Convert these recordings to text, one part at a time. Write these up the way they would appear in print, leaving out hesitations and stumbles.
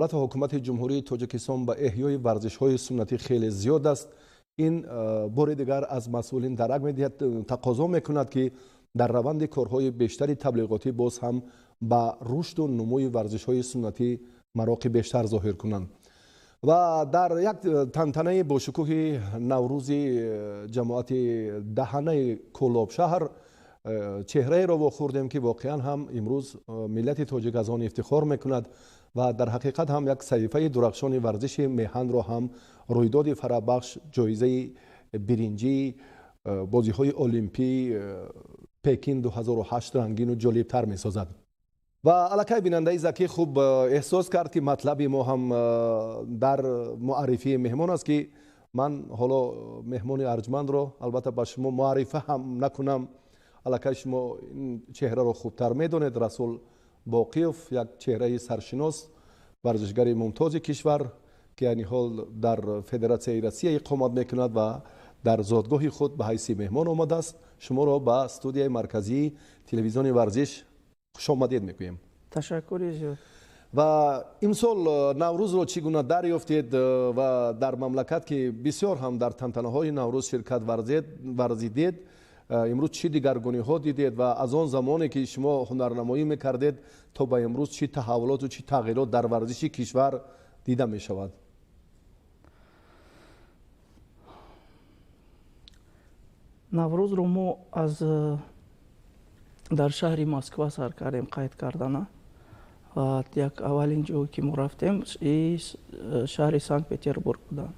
Давлату ҳукумати Ҷумҳурии Тоҷикистон ба эҳёи варзишҳои суннатӣ хеле зиёд аст. Ин бори дигар аз масъулин дарак медиҳад, тақозо мекунад, ки дар раванди корҳои бештари таблиғотӣ боз ҳам ба рушду нумӯи варзишҳои суннатӣ мароқи бештар зоҳир кунанд. Ва дар як тантанаи бошукӯҳи Наврӯзи ҷамоати Даҳанаи Кӯлобшаҳр чеҳраеро вохӯрдем, ки воқеан ҳам имрӯз миллати тоҷик аз он ифтихор мекунад ва дар ҳақиқат ҳам як саҳифаи дурахшони варзиши меҳанро ҳам рӯйдоди фарабахш, ҷоизаи биринҷии бозиҳои олимпии Пекин 2008 рангину ҷолибтар месозад. Ва аллакай бинандаи закӣ хуб эҳсос кард, ки матлаби мо ҳам дар муаррифии меҳмон аст, ки ман ҳоло меҳмони арҷмандро албатта ба шумо муаррифа ҳам накунам. Аллакай шумо ин чеҳраро хубтар медонед. Расул Боқиев, як чеҳраи саршинос, варзишгари мумтози кишвар, ки айни ҳол дар Федератсияи Россия иқомат мекунад ва дар зодгоҳи худ ба ҳайси меҳмон омадааст. Шуморо ба студияи марказии телевизиони Варзиш хушомадед мегӯем. Ташаккури зиёд. Ва имсол Наврӯзро чӣ гуна дарёфтед ва дар мамлакат, ки бисёр ҳам дар тантанаҳои Наврӯз ширкат варзидед, имрӯз чӣ дигаргуниҳо дидед ва аз он замоне, ки шумо ҳунарнамоӣ мекардед, то ба имрӯз чӣ таҳаввулоту чӣ тағйирот дар варзиши кишвар дида мешавад? Наврӯзро мо аз дар шаҳри Москва сар кардем қайд кардана. Ва як аввалин ҷое, ки мо рафтем, шаҳри Санкт Петербург буданд.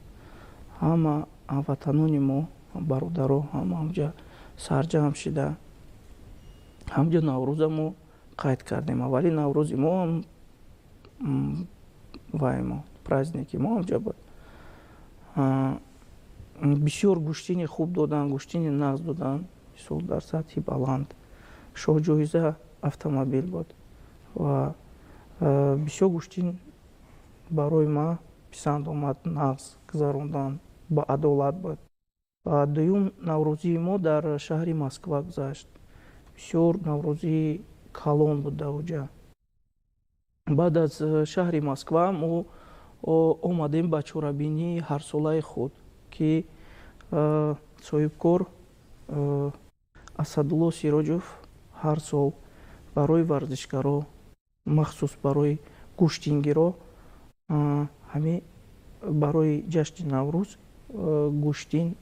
Ҳама ҳамватанони мо, бародаро, ҳама ҳамҷа сарҷамъ шида, ҳамҷо Наврӯза мо қайд кардем. Аввалин Наврӯзи мо вай мо праздники мо ҳамҷа буд. Бисёр гӯштини хуб доданд, гӯштини нағз доданд, мисол, дар сатҳи баланд. Шоҳҷоиза автомобил буд ва бисёр гӯштин барои ман писанд омад, нағз гузарондан, ба адолат буд. Ва дуюм наврӯзии мо дар шаҳри Москва гузашт. Бисёр наврӯзии калон буд дар оҷа. Баъд аз шаҳри Москва мо омадем ба чорабинии ҳарсолаи худ, ки соҳибкор Асадулло Сироҷов ҳар сол барои варзишгаро, махсус барои гӯштингиро, ҳамин барои ҷашни Наврӯз гӯштин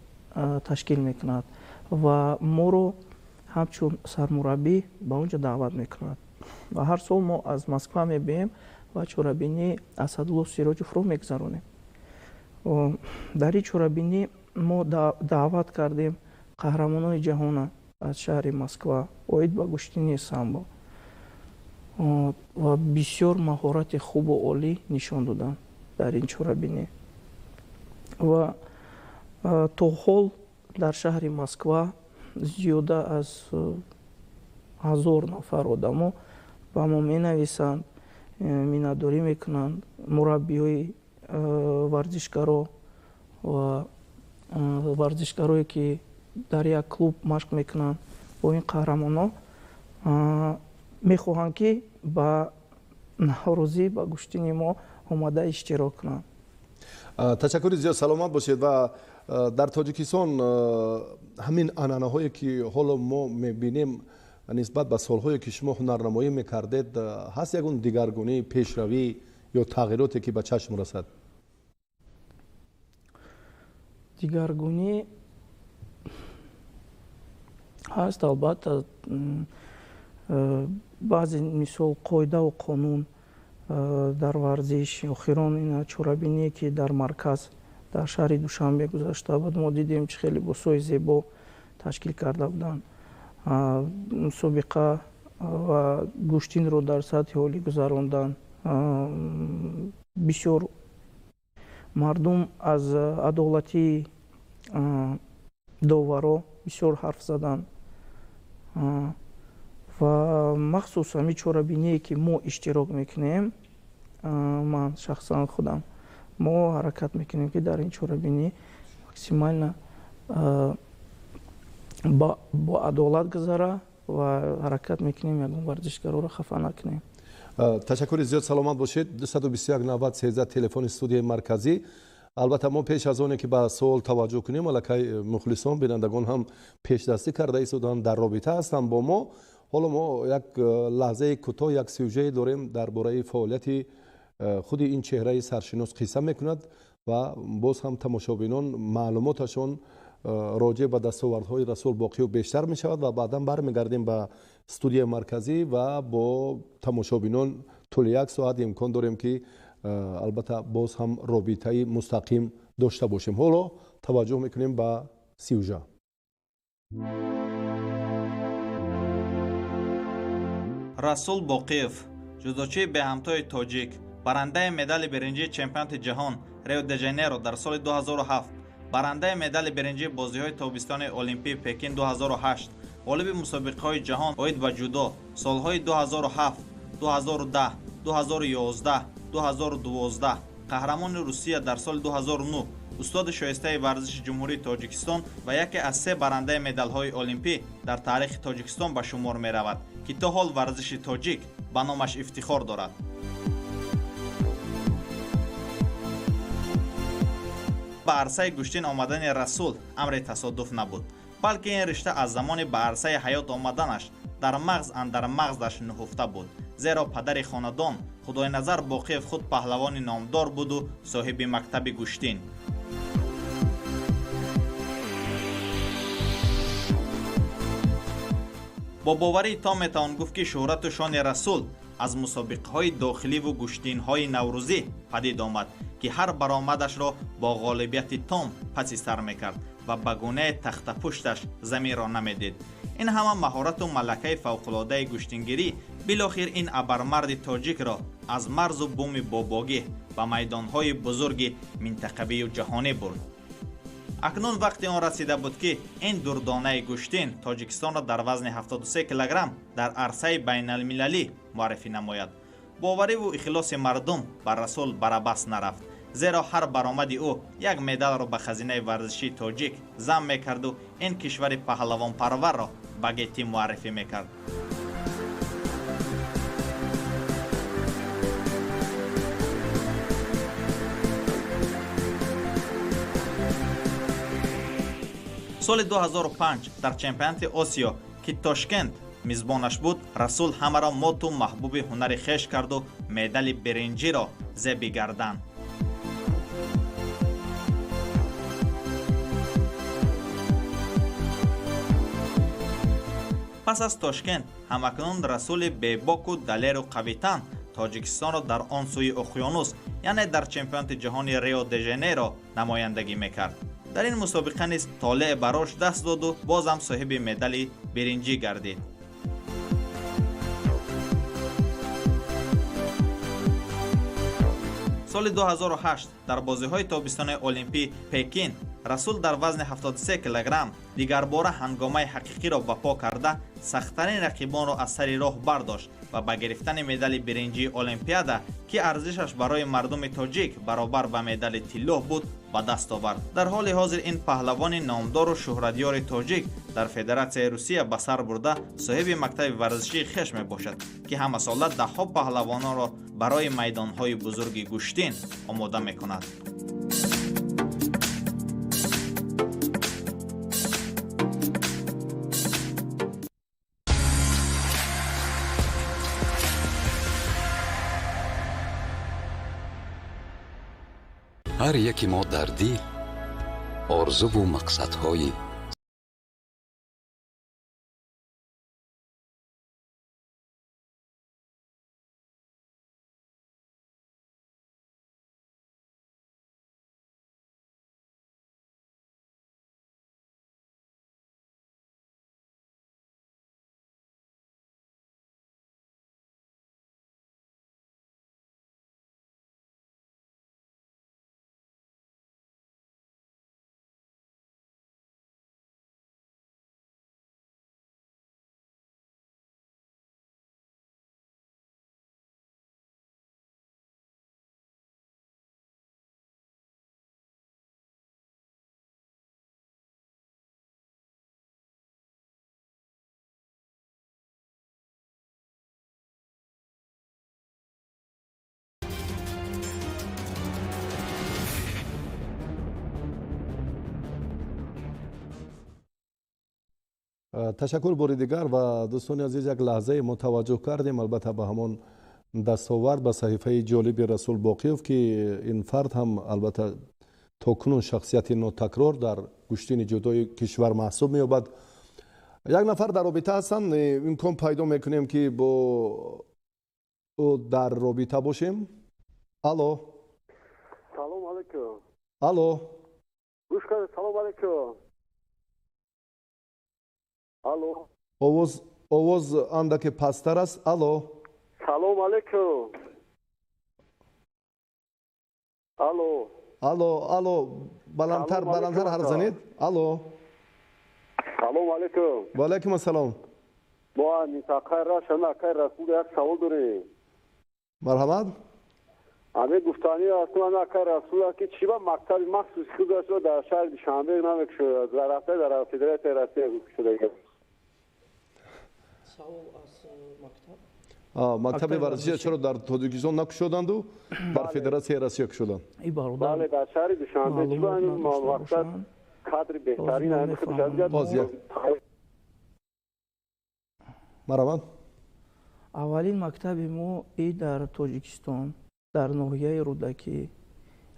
ташкил мекунад ва моро ҳамчун сармураббӣ ба он ҷо даъват мекунад. Ва ҳар сол мо аз Москва мебием ва чорабинии Асадулло Сироҷовро мегузаронем. Дар ин чорабинӣ мо даъват кардем қаҳрамонони ҷаҳона аз шаҳри Москва оид ба гӯштини самбо ва бисёр маҳорати хубу олӣ нишон доданд дар ин чорабинӣ. Ва то ҳол дар шаҳри Москва зиёда аз 1000 нафар одамо ба мо менависанд, миннатдорӣ мекунанд. Мураббиҳои варзишгаро ва варзишгарое, ки дар як клуб машқ мекунанд бо ин қаҳрамонҳо, мехоҳанд, ки ба Наврӯзӣ, ба гӯштини мо омада иштирок кунанд. Ташаккури зиёд, саломат бошед. Ва дар Тоҷикистон ҳамин анъанаҳое, ки ҳоло мо мебинем, нисбат ба солҳое, ки шумо ҳунарнамоӣ мекардед, ҳаст ягон дигаргунӣ, пешравӣ ё тағйироте, ки ба чашм расад? Дигаргунӣ ҳаст, албатта. Баъзе, мисол, қоидаву қонун дар варзиш. Охирон ина чорабиние, ки дар марказ, дар шаҳри Душанбе гузашта буд, мо дидем, чӣ хеле либосҳои зебо ташкил карда буданд, мусобиқа ва гӯштинро дар сатҳи олӣ гузаронданд. Бисёр мардум аз адолатии доваро бисёр ҳарф заданд. Ва махсус ҳамин чорабиние, ки мо иштирок мекунем, ман шахсан худам, мо ҳаракат мекунем, ки дар ин чорабинӣ максимально бо адолат гузара ва ҳаракат мекунем, ягон варзишгароро хафа накунем. Ташаккури зиёд, саломат бошед. 221 90 13 телефони студияи марказӣ. Албатта, мо пеш аз оне ки ба суол таваҷҷӯҳ кунем, аллакай мухлисон, бинандагон ҳам пешдастӣ карда истоданд, дар робита ҳастанд бо мо. Ҳоло мо як лаҳзаи кӯтоҳ як сюжае дорем дар бораи фаъолияти худи ин чеҳраи саршинос қисса мекунад ва боз ҳам тамошобинон маълумоташон роҷеъ ба дастовардҳои Расул Боқиев бештар мешавад ва баъдан бармегардем ба студияи марказӣ ва бо тамошобинон тӯли як соат имкон дорем ки албатта боз ҳам робитаи мустақим дошта бошем. Ҳоло таваҷҷӯҳ мекунем ба сюжа. Расул Боқиев, ҷудочии беҳамтои тоҷик, барандаи медали биринҷии чемпионати ҷаҳон Рио де Жанейро дар соли 2007, барандаи медали биринҷии бозиҳои тобистони Олимпии Пекин 2008, ғолиби мусобиқаҳои ҷаҳон оид ба ҷудо солҳои 2007, 2010, 2011, 2012, қаҳрамони Русия дар соли 2009, устоди шоистаи варзиши Ҷумҳурии Тоҷикистон ва яке аз се барандаи медалҳои олимпӣ дар таърихи Тоҷикистон ба шумор меравад, ки то ҳол варзиши тоҷик ба номаш ифтихор дорад. Ба арсаи гӯштин омадани Расул амри тасодуф набуд, балки ин ришта аз замони ба арсаи ҳаёт омаданаш дар мағз андар мағзаш нуҳуфта буд, зеро падари хонадон Худойназар Боқиев худ паҳлавони номдор буду соҳиби мактаби гӯштин. Бо боварии том метавон гуфт, ки шӯҳрату шони Расул аз мусобиқаҳои дохиливу гӯштинҳои наврӯзӣ падид омад, ки ҳар баромадашро бо ғолибияти том паси сар мекард ва ба гунаи тахтапушташ заминро намедид. Ин ҳама маҳорату малакаи фавқулодаи гӯштингирӣ билохир ин абармарди тоҷикро аз марзу буми бобогӣ ба майдонҳои бузурги минтақавию ҷаҳонӣ бурд. Акнун вақти он расида буд, ки ин дурдонаи гӯштин Тоҷикистонро дар вазни 73 килограмм дар арсаи байналмилалӣ муаррифӣ намояд. Бовариву ихлоси мардум ба Расул барабас нарафт, зеро ҳар баромади ӯ як медалро ба хазинаи варзишии тоҷик зам мекарду ин кишвари паҳлавонпарварро ба гетӣ муаррифӣ мекард. Соли 2005 дар чемпионати Осиё, ки Тошкент мизбонаш буд, Расул ҳамаро моту маҳбуби ҳунари хеш карду медали биринҷиро зеби гардан. Пас аз Тошкент ҳамакнун Расули бебоку далеру қавитан Тоҷикистонро дар он сӯи уқёнус, яъне дар чемпионати ҷаҳони Рио де Жанейро намояндагӣ мекард. Дар ин мусобиқа низ толеъ барош даст доду бозам соҳиби медали биринҷӣ гардид. Соли 2008 дар бозиҳои тобистонаи олимпӣ Пекин Расул дар вазни 73 килограмм дигарбора ҳангомаи ҳақиқиро ба по карда, сахттарин рақибонро аз сари роҳ бардошт ва ба гирифтани медали биринҷии Олимпиада, ки арзишаш барои мардуми тоҷик баробар ба медали тиллоҳ буд, ба даст овард. Дар ҳоли ҳозир ин паҳлавони номдору шӯҳратёри тоҷик дар Федератсияи Русия ба сар бурда соҳиби мактаби варзишии хеш мебошад, ки ҳамасола даҳҳо паҳлавононро барои майдонҳои бузурги гӯштин омода мекунад. Ҳар яке мо дар дил орзуву мақсадҳои Ташаккур бори дигар ва дӯстони азиз, як лаҳзае мо таваҷҷӯҳ кардем албатта ба ҳамон дастовард, ба саҳифаи ҷолиби Расул Боқиев, ки ин фард ҳам албатта то кунун шахсияти нотакрор дар гӯштини ҷудои кишвар маҳсуб меёбад. Як нафар дар робита ҳастанд, имкон пайдо мекунем, ки бо ӯ дар робита бошем. Алло. Салом алейкум. Алло. Гӯш кунед, салом алейкум. Алло. Овоз андаке пасттар аст. Алло. Салом алейкум. Алло. Алло, алло, баландтар, баландтар ҳарф занед. Алло. Салом алейкум. Ва алайкум ассалом. Мо минтақаи Рашт, акай Расул, як савол дорем. Марҳамат. Ҳамин гуфтанӣ аст, ман акай Расул, ки чӣ ба мактаби махсуси худашро дар шаҳри Душанбе намекушояд, дар рафта дар Федератсияи Россия кушода. Савол аз мактаб? Мактаби варзиширо чаро дар Тоҷикистон накушоданду дар Федератсияи Россия кушоданд? Бале, дар шаҳри Душанбе чӣ ба ин мақсад кадри беҳтарин ҳамин худаш. Боз як марҳамат. Аввалин мактаби мо и дар Тоҷикистон, дар ноҳияи Рӯдакӣ,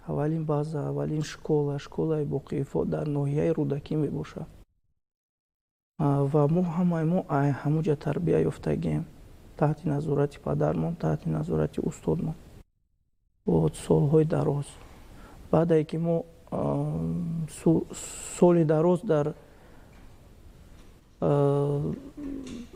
аввалин база, аввалин школа, школаи Боқиевҳо дар ноҳияи Рӯдакӣ мебошад. Ва мо ҳамаи мо ҳамуҷа тарбия ёфтагием, таҳти назорати падармон, таҳти назорати устодмон солҳои дароз. Баъде ки мо соли дароз дар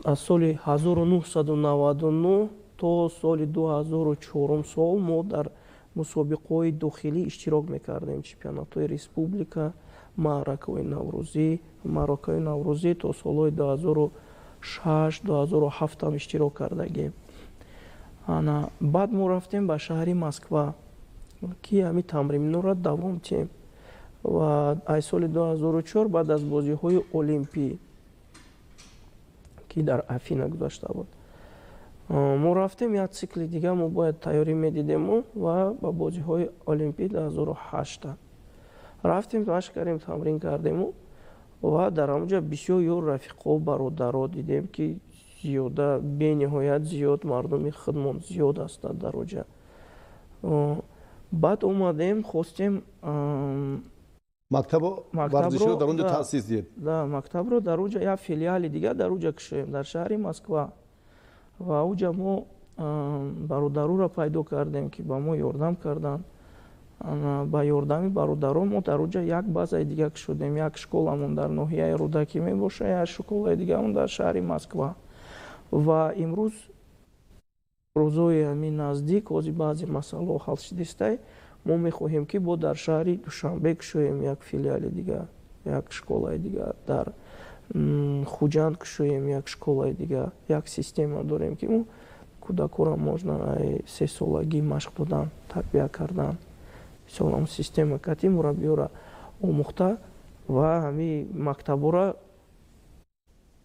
аз соли 1999 то соли 2004 сол мо дар мусобиқаҳои дохилӣ иштирок мекардем, чемпионатҳои республика, маъракаҳои наврӯзӣ, маъракаҳои наврӯзӣ то солҳои 2006 2007 ҳам иштирок кардагем. Ана баъд мо рафтем ба шаҳри Москва, ки ҳамин тамринҳоро давом диҳем. Ва аз соли 2004 баъд аз бозиҳои олимпӣ, ки дар Афина гузашта буд, мо рафтем як цикли дига, мо бояд тайёрӣ медидему ва ба бозиҳои олимпӣ 2008 рафтем, машқ кардем, тамрин кардему ва дар ҳамонҷа бисёр ё рафиқо, бародаро дидем, ки зиёда, бениҳоят зиёд мардуми худмон зиёд ҳастанд дар оҷа. Баъд омадем, хостем мактабо варзиширо дар онҷо таъсис диҳед. Да, мактабро дар оҷа як филиали дигар дар оҷа кушоем, дар шаҳри Москва. Ва оҷа мо бародароро пайдо кардем, ки ба мо ёрдам карданд. Ба ёрдами бародарон мо дар оҷа як базаи дига кушодем. Як школамон дар ноҳияи Рӯдакӣ мебошад, як школаи дигаамон дар шаҳри Москва. Ва имрӯз рӯзҳои ҳамин наздик, ҳозир баъзе масъалаҳо ҳал шудистай, мо мехоҳем, ки бо дар шаҳри Душанбе кушоем як филиали дигар, як школаи дигар, дар Хуҷанд кушоем як школаи дигар. Як система дорем, ки мо кӯдакҳоро можно 3 солагӣ машқ додан, тарбия кардан. Мисол, ҳам система кати мураббиёра омӯхта ва ҳамин мактабҳоро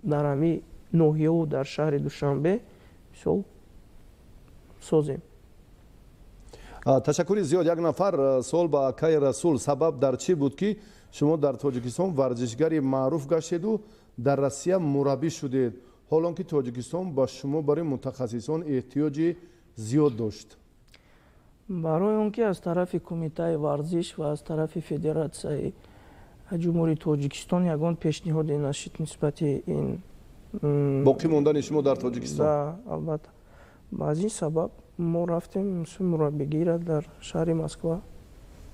дар ҳамин ноҳияву дар шаҳри Душанбе мисол созем. Ташаккури зиёд. Як нафар суол ба акаи Расул: сабаб дар чӣ буд, ки шумо дар Тоҷикистон варзишгари маъруф гаштеду дар Россия мураббӣ шудед, ҳолон ки Тоҷикистон ба шумо барои мутахассисон эҳтиёҷи зиёд дошт? Барои он ки аз тарафи Кумитаи варзиш ва аз тарафи Федератсияи Ҷумҳурии Тоҷикистон ягон пешниҳоде нашид нисбати ин боқӣ мондани шумо дар Тоҷикистон. Да, албатта, аз ин сабаб мо рафтем, мураббигиро дар шаҳри Москва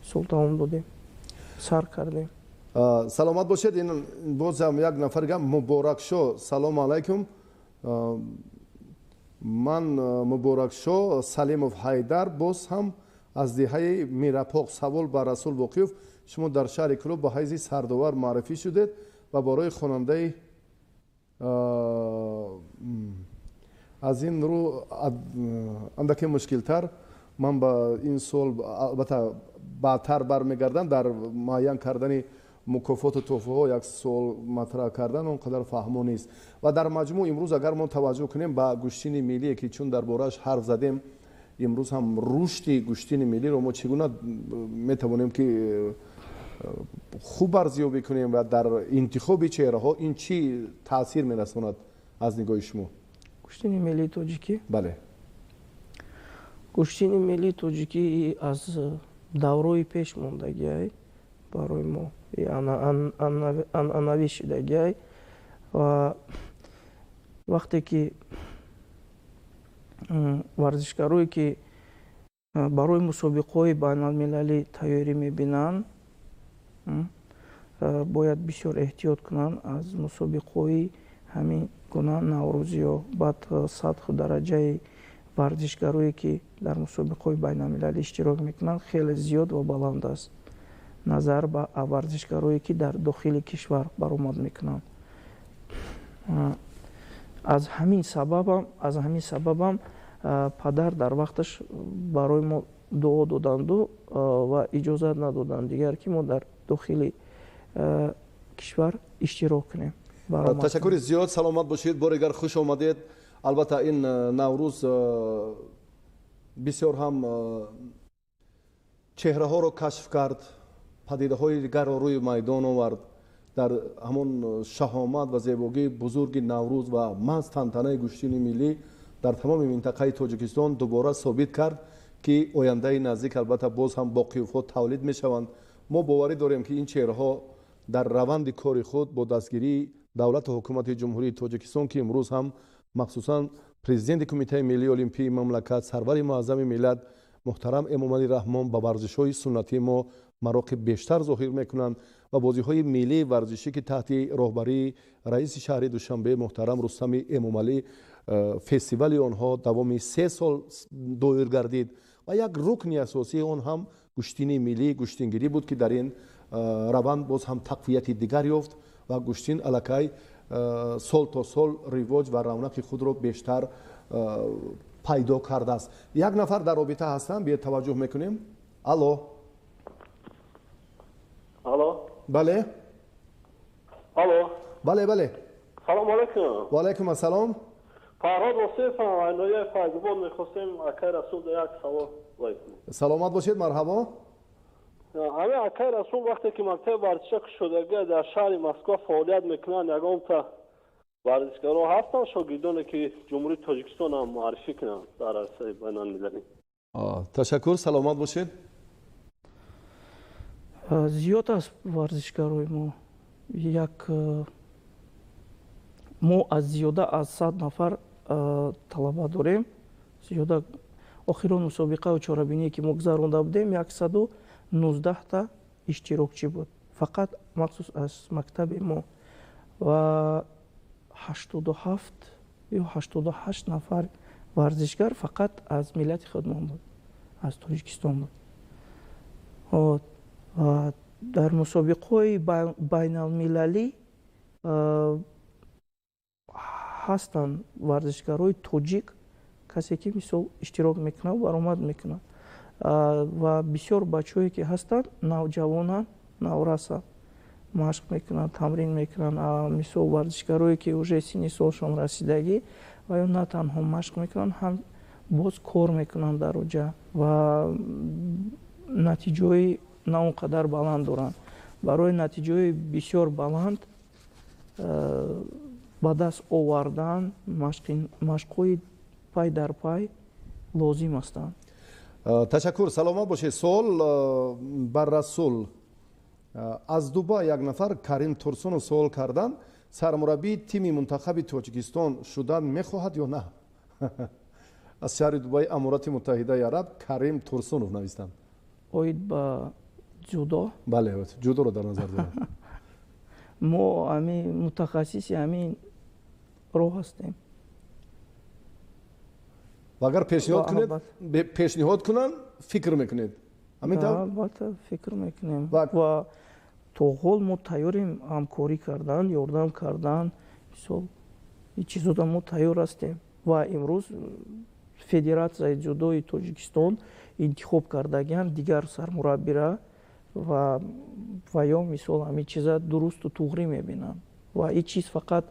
сол давом додем, сар кардем. Саломат бошед. Ин бозам як нафар гам, Муборакшо. Салому алайкум, ман Муборакшо Салимов Ҳайдар, боз ҳам аз деҳаи Мирапоқ. Савол ба Расул Боқиев: шумо дар шаҳри Кӯлоб ба ҳайси сардовар муаррифӣ шудед ва барои хонандаи аз ин рӯ андаке мушкилтар. Ман ба ин суол албатта баъдтар бармегардам. Дар муайян кардани мукофоту тӯҳфаҳо як суол матраҳ кардан он қадар фаҳмо нест. Ва дар маҷмӯъ имрӯз агар мо таваҷҷӯҳ кунем ба гӯштини миллие, ки чун дар борааш ҳарф задем, имрӯз ҳам рушди гӯштини миллиро мо чӣ гуна метавонем ки Хуб арзёбӣ кунем ва дар интихоби чеҳраҳо ин чӣ таъсир мерасонад аз нигоҳи шумо? Гӯштини миллии тоҷикӣ? Бале. Гӯштини миллии тоҷикӣ аз даврои пеш мондагиай барои мо, анъанавӣ шидагиай ва вақте ки варзишгарое ки барои мусобиқаҳои байналмилалӣ тайёрӣ мебинанд, бояд бисёр эҳтиёт кунанд аз мусобиқаҳои ҳамин гуна наврӯзиё. Баъд сатҳу дараҷаи варзишгарое ки дар мусобиқаҳои байналмилалӣ иштирок мекунанд, хеле зиёд ва баланд аст назар ба варзишгарое ки дар дохили кишвар баромад мекунанд. Аз ҳамин сабабам падар дар вақташ барои мо дуо доданду ва иҷозат надоданд дигар ки мо дар дохили кишвар иштирок кунем. Ташаккури зиёд, саломат бошед, бори дигар хуш омадед. Албатта ин Наврӯз бисёр ҳам чеҳраҳоро кашф кард, падидаҳои дигарро рӯи майдон овард. Дар ҳамон шаҳомат ва зебогии бузурги Наврӯз ва маҳз тантанаи гӯштини миллӣ дар тамоми минтақаи Тоҷикистон дубора собит кард, ки ояндаи наздик албатта боз ҳам боқиёфҳо тавлид мешаванд. Мо боварӣ дорем, ки ин чеҳраҳо дар раванди кори худ бо дастгирии давлату ҳукумати Ҷумҳурии Тоҷикистон, ки имрӯз ҳам махсусан президенти Кумитаи миллии олимпии мамлакат, сарвари муаззами миллат муҳтарам Эмомалӣ Раҳмон ба варзишҳои суннатии мо мароқи бештар зоҳир мекунанд ва бозиҳои миллии варзишӣ, ки таҳти роҳбарии раиси шаҳри Душанбе муҳтарам Рустами Эмомалӣ фестивали онҳо давоми 3 сол доир гардид ва як рукни асосии он ҳам гӯштини миллии гӯштингирӣ буд, ки дар ин раванд боз ҳам тақвияти дигар ёфт ва гӯштин аллакай сол то сол ривоҷ ва равнақи худро бештар пайдо кардааст. Як нафар дар робита ҳастанд, биёед таваҷҷӯҳ мекунем. Алло. Алло. Бале. Алло. Бале, бале. Салом алейкум. Ва алейкум ассалом. Фарҳод Восифам, ноҳияи Файзобод, мехостем акай Расул як савол кунем. Саломат бошед, марҳабо. Ҳамин акай Расул вақте ки мактаби варзиша кушодагӣ дар шаҳри Москва фаъолият мекунанд, ягонта варзишгаро ҳастанд шогирдоне ки Ҷумҳурии Тоҷикистон ҳам муаррифӣ кунанд дар арсаи байналмилалӣ? Ташаккур, саломат бошед. Зиёд аст варзишгарои мо. Як мо аз зиёда аз 100 нафар талаба дорем. Зиёда охирон мусобиқаю чорабиние ки мо гузаронда будем, 119 иштирокчӣ буд фақат махсус аз мактаби мо ва 87 ё 88 нафар варзишгар фақат аз миллати худмон буд, аз Тоҷикистон буд. Дар мусобиқаҳои байналмилалӣ ҳастанд варзишгарои тоҷик, касе ки мисол иштирок мекунад, баромад мекунад ва бисёр бачаҳое ки ҳастанд навҷавонанд, наврасанд, машқ мекунанд, тамрин мекунанд. Мисол варзишгарое ки уже синни солшон расидагӣ ва ё на танҳо машқ мекунанд, ҳам боз кор мекунанд дар оҷа ва натиҷаҳои на он қадар баланд доранд. Барои натиҷаҳои бисёр баланд ба даст овардан машқҳои пай дар пай лозим ҳастанд. Ташаккур, саломат бошед. Суол бар Расул. Аз Дубай як нафар Карим Турсунов суол карданд: сармураббии тими мунтахаби Тоҷикистон шудан мехоҳад ё на? Аз шаҳри Дубай, Аморати Муттаҳидаи Араб, Карим Турсунов навистанд. Оид ба ҷудо? Бале, ҷудоро дар назар дорам. Мо ҳамин мутахассиси ҳамин роҳ ҳастем. Ва агар пешниҳод кунанд, фикр мекунед? Ҳамин тавр? Албатта фикр мекунем ва то ҳол мо тайёрем ҳамкорӣ кардан, ёрдам кардан, мисол ин чизода мо тайёр ҳастем. Ва имрӯз Федератсияи ҷудои Тоҷикистон интихоб кардагианд дигар сармураббира ва ё мисол ҳамин чиза дурусту туғрӣ мебинанд ва ин чиз фақат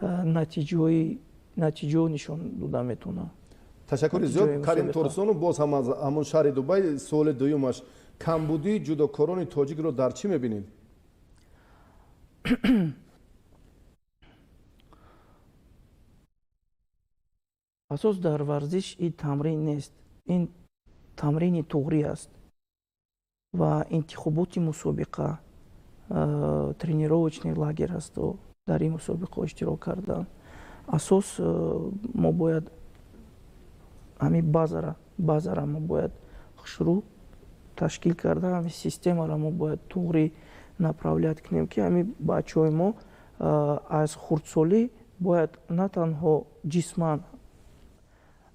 натиҷаҳо нишон дода метавонад. Ташаккури зиёд. Карим Турсунов боз ҳам аз ҳамон шаҳри Дубай суоли дуюмаш: Камбудии ҷудокорони тоҷикро дар чӣ мебинед? Асос дар варзиш ин тамрин нест, ин тамрини туғрӣ аст ва интихоботи мусобиқа, тренировочный лагер ҳасту дар ин мусобиқаҳо иштирок кардан. Асос мо бояд ҳамин базара мо бояд хушрӯ ташкил карда, ҳамин системаро мо бояд туғрӣ направлять кунем, ки ҳамин бачаҳои мо аз хурдсолӣ бояд на танҳо ҷисман,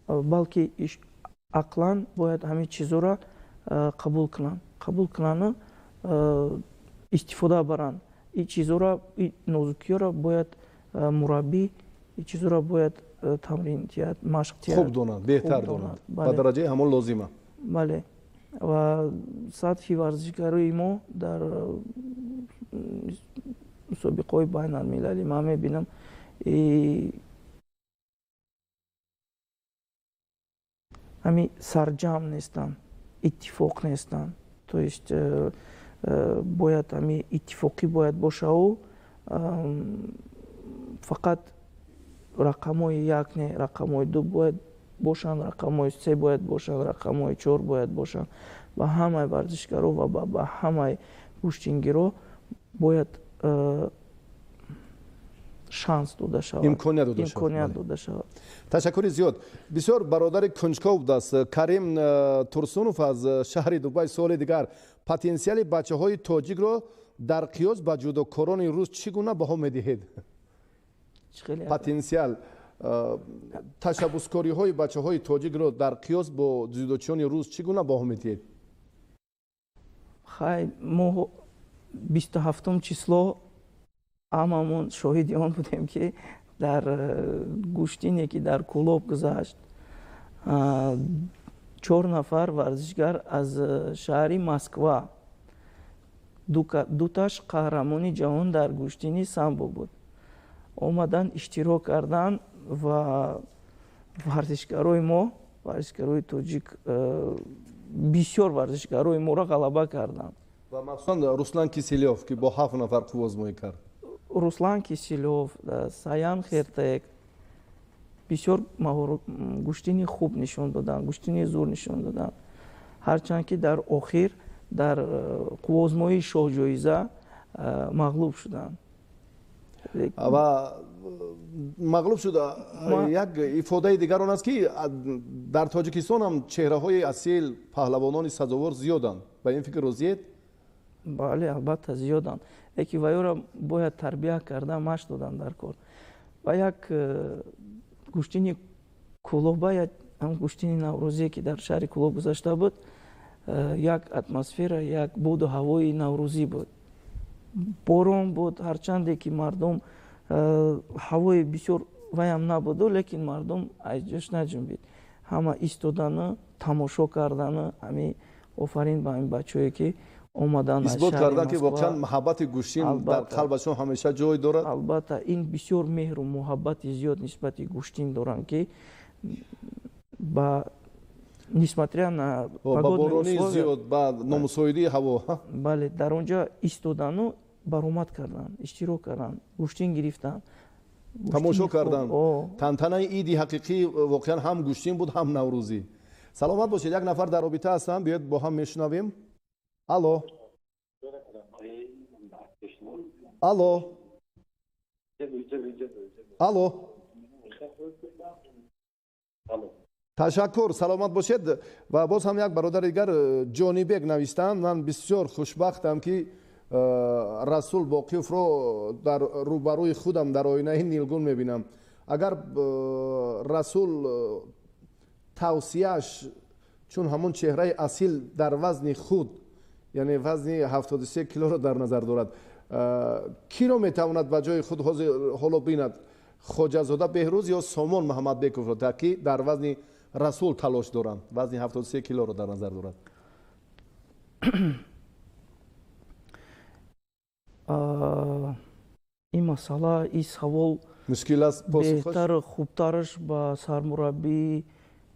балки ақлан бояд ҳамин чизоро қабул кунанд, қабул кунанду истифода баранд. Ин чизоро, ин нозукиёро бояд мураббӣ, ин чизоро бояд тамрин диҳад, машқ диҳад. Хуб донанд, беҳтар донанд, ба дараҷаи ҳамон лозима. Бале, ва сатҳи варзишгарои мо дар мусобиқаҳои байналмилалӣ ман мебинам, ҳамин сарҷамъ нестанд, иттифоқ нестанд. То есть бояд ҳамин иттифоқӣ бояд бошаву фақат рақамҳои як не, рақамҳои ду бояд бошанд, рақамҳои се бояд бошанд, рақамҳои чор бояд бошанд. Ба ҳамаи варзишгаро ва ба ҳамаи гӯштингиро бояд шанс дода шавад, имконият дода шавад. Ташаккури зиёд. Бисёр бародари кунҷков будааст Карим Турсунов аз шаҳри Дубай. Суоли дигар: потенсиали бачаҳои тоҷикро дар қиёс ба ҷудокорони рус чӣ гуна баҳо медиҳед? Потенсиал, ташаббускориҳои бачаҳои тоҷикро дар қиёс бо ҷудочиёни рус чӣ гуна баҳо медиҳед? Хай, мо 27 число ҳамамон шоҳиди он будем, ки дар гӯштине, ки дар Кӯлоб гузашт, 4 нафар варзишгар аз шаҳри Москва, дуташ қаҳрамони ҷаҳон дар гӯштини самбо буд, омадан иштирок карданд ва варзишгарои мо, варзишгарои тоҷик, бисёр варзишгарои моро ғалаба карданд. Ва махсусан Руслан Киселёв, ки бо 7 нафар қувваозмоӣ кард. Руслан Киселёв, Саян Хертек бисёр гӯштини хуб нишон доданд, гӯштини зур нишон доданд. Ҳарчанд ки дар охир дар қувваозмоии шоҳҷоиза мағлуб шуданд. Ва мағлуб шуда. Як ифодаи дигар он аст, ки дар Тоҷикистон ҳам чеҳраҳои асил, паҳлавонони сазовор зиёданд. Ба ин фикр розиед? Бале, албатта зиёданд, лекин вайёро бояд тарбия карда, машқ додан дар кор. Ва як гӯштини Кӯлоба, ҳам гӯштини наврӯзие, ки дар шаҳри Кӯлоб гузашта буд, як атмосфера, як боду ҳавои наврӯзӣ буд. Борон буд, ҳарчанде ки мардум ҳавои бисёр ваям набуду, лекин мардум аз ҷош наҷунбид. Ҳама истодану тамошо кардану ҳамин офарин ба ҳамин бачаҳое, ки омадан, исбот карданд, ки воқеан муҳаббати гӯштин дар қалбашон ҳамеша ҷой дорад. Албатта, ин бисёр меҳру муҳаббати зиёд нисбати гӯштин доранд, ки ба несмотря на погодные условия, зиёд, ба номусоидии ҳаво, бале, дар он ҷо истодану баромад карданд, иштирок карданд, гӯштин гирифтанд, тамошо карданд. Тантанаи иди ҳақиқӣ воқеан ҳам гӯштин буд, ҳам наврӯзӣ. Саломат бошед. Як нафар дар робита ҳастанд, биёед бо ҳам мешунавем. Алло, алло, алло. Ташаккур, саломат бошед. Ва боз ҳам як бародари дигар Ҷонибек навиштаанд: ман бисёр хушбахтам, ки Расул Боқиевро дар рӯбарӯи худам дар оинаи нилгун мебинам. Агар Расул тавсияш чун ҳамон чеҳраи асил дар вазни худ, яъне вазни 73 килоро дар назар дорад, киро метавонад ба ҷои худ ҳоло бинад? Хоҷазода Беҳрӯз ё Сомон Муҳаммадбековро, ки дар вазни Расул талош доранд, вазни 73 килоро дар назар дорад? Ин масъала, ин савол мушкил аст. Беҳтар, хубтараш ба сармураббии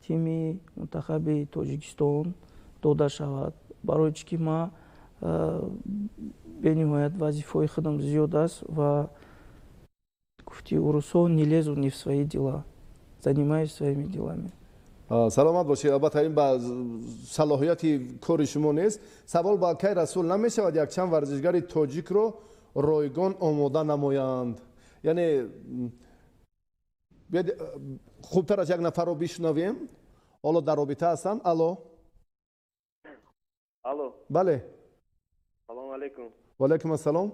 тими мунтахаби Тоҷикистон дода шавад. Барои чӣ ки ман бениҳоят вазифаҳои худам зиёд аст ва гуфти урусҳо, не лезу не в свои дела, занимаюсь своими делами. Саломат бошед. Албатта, ин ба салоҳияти кори шумо нест. Савол ба акай Расул: намешавад якчанд варзишгари тоҷикро ройгон омода намоянд? Яъне биёед, хубтар аз як нафарро бишунавем. Ҳоло дар робита ҳастанд. Алло. Алло. Бале. Салому алайкум. Ваалайкум ассалом.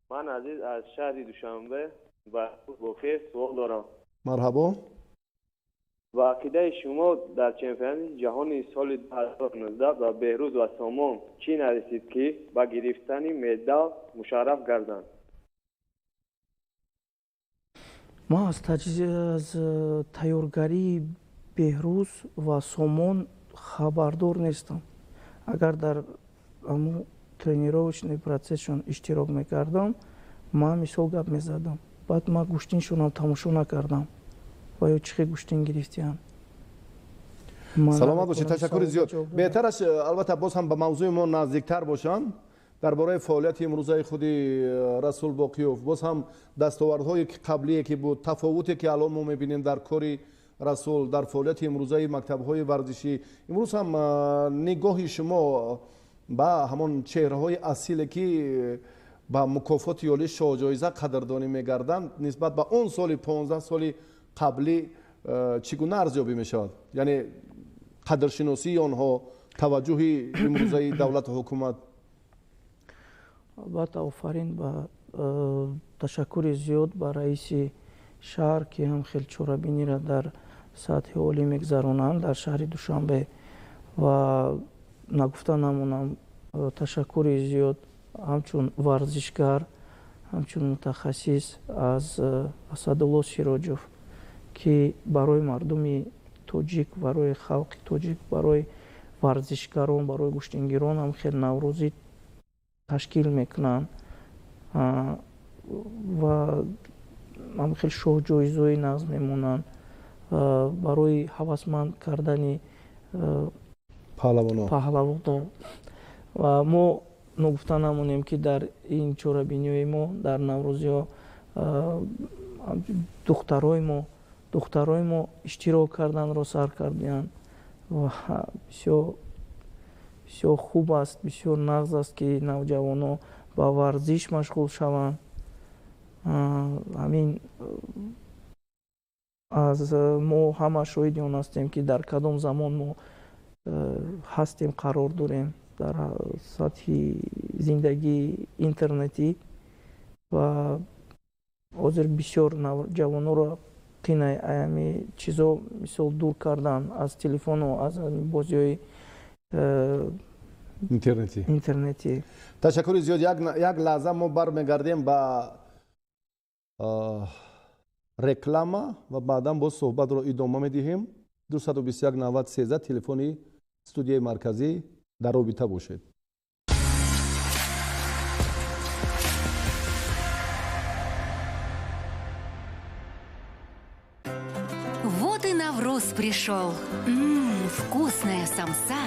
Ман Азиз аз шаҳри Душанбе ба Боқиев суол дорам. Марҳабо. Ба ақидаи шумо, дар чемпионати ҷаҳони соли 2019 ба Беҳрӯз ва Сомон чӣ нарасид, ки ба гирифтани медал мушарраф гарданд? Ман аз тайёргарии Беҳрӯз ва Сомон хабардор нестам. Агар дар ҳамун тренировочный процессшон иштирок мекардам, ман мисол гап мезадам. Баъд ман гӯштиншонам тамошо накардам ва ё чӣ хел гӯштин гирифтиям. Саломат бошед, ташаккури зиёд. Беҳтараш, албатта, боз ҳам ба мавзӯи мо наздиктар бошанд, дар бораи фаъолияти имрӯзаи худи Расул Боқиёв, боз ҳам дастовардҳое ки қаблие ки буд, тафовуте ки алон мо мебинем дар кори Расул, дар фаъолияти имрӯзаи мактабҳои варзишӣ. Имрӯз ҳам нигоҳи шумо ба ҳамон чеҳраҳои асиле, ки ба мукофоти ёли шоҳҷоиза қадрдонӣ мегарданд, нисбат ба он соли 15 соли қаблӣ чӣ гуна арзёбӣ мешавад? Яъне қадршиносии онҳо, таваҷҷӯҳи имрӯзаи давлату ҳукумат. Албатта, офарин ба ташаккури зиёд ба раиси шаҳр, ки ҳам хел чорабиниро дар сатҳи олӣ мегузаронанд дар шаҳри Душанбе. Ва нагуфта намонам, ташаккури зиёд ҳамчун варзишгар, ҳамчун мутахассис аз Асадулло Сироҷов, ки барои мардуми тоҷик, барои халқи тоҷик, барои варзишгарон, барои гӯштингирон ҳам хел наврӯзӣ ташкил мекунанд ва ҳам хел шоҳҷоизҳои нағз мемонанд барои ҳавасманд кардани паҳлавонон. Ва мо ногуфта намонем, ки дар ин чорабиниҳои мо дар наврӯзиҳо духтарои мо иштирок карданро сар кардианд ва бисёр бисёр хуб аст, бисёр нағз аст, ки навҷавонон ба варзиш машғул шаванд. Ҳамин аз мо ҳама шоҳиди он ҳастем, ки дар кадом замон мо ҳастем, қарор дорем дар сатҳи зиндагии интернетӣ ва ҳозир бисёр ҷавононро қинай аями чизо, мисол, дур кардан аз телефону аз бозиҳои интернетӣ. Ташаккури зиёд. Як лаҳза мо бармегардем ба реклама ва баъдан боз суҳбатро идома медиҳем. 221 90 13 телефони студияи марказӣ, дар робита бошед. Вот и Навруз пришел. Вкусная самса.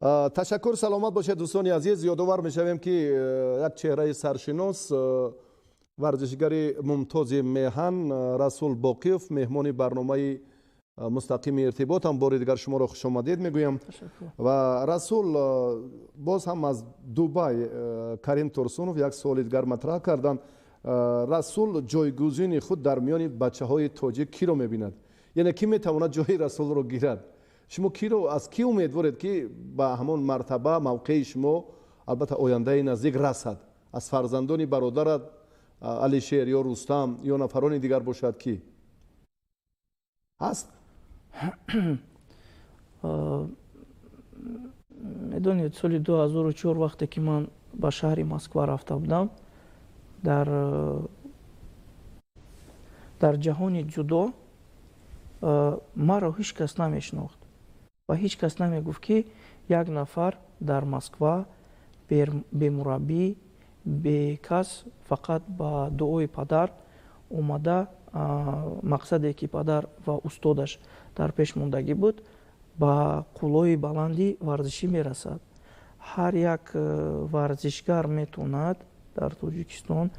Ташаккур, саломат бошед, дӯстони азиз. Ёдовар мешавем, ки як чеҳраи саршинос, варзишгари мумтози меҳан Расул Боқиев меҳмони барномаи мустақими иртиботам. Бори дигар шуморо хушомадед мегӯям. Ва Расул, боз ҳам аз Дубай Карим Турсунов як суоли дигар матраҳ карданд. Расул ҷойгузини худ дар миёни бачаҳои тоҷик киро мебинад? Яъне кӣ метавонад ҷои Расулро гирад? Шумо киро, аз кӣ умедворед, ки ба ҳамон мартаба, мавқеи шумо, албатта, ояндаи наздик расад? Аз фарзандони бародарат Алишер ё Рустам ё нафарони дигар бошад, кӣ ҳаст? Медонед, соли 2004, вақте ки ман ба шаҳри Москва рафта будам, дар ҷаҳони ҷудо маро ҳеҷ кас намешинохт ва ҳеҷ кас намегуфт, ки як нафар дар Москва бемураббӣ, бекас, фақат ба дуои падар омада, мақсаде ки падар ва устодаш дар пеш мондагӣ буд, ба қуллои баланди варзишӣ мерасад. Ҳар як варзишгар метавонад дар Тоҷикистон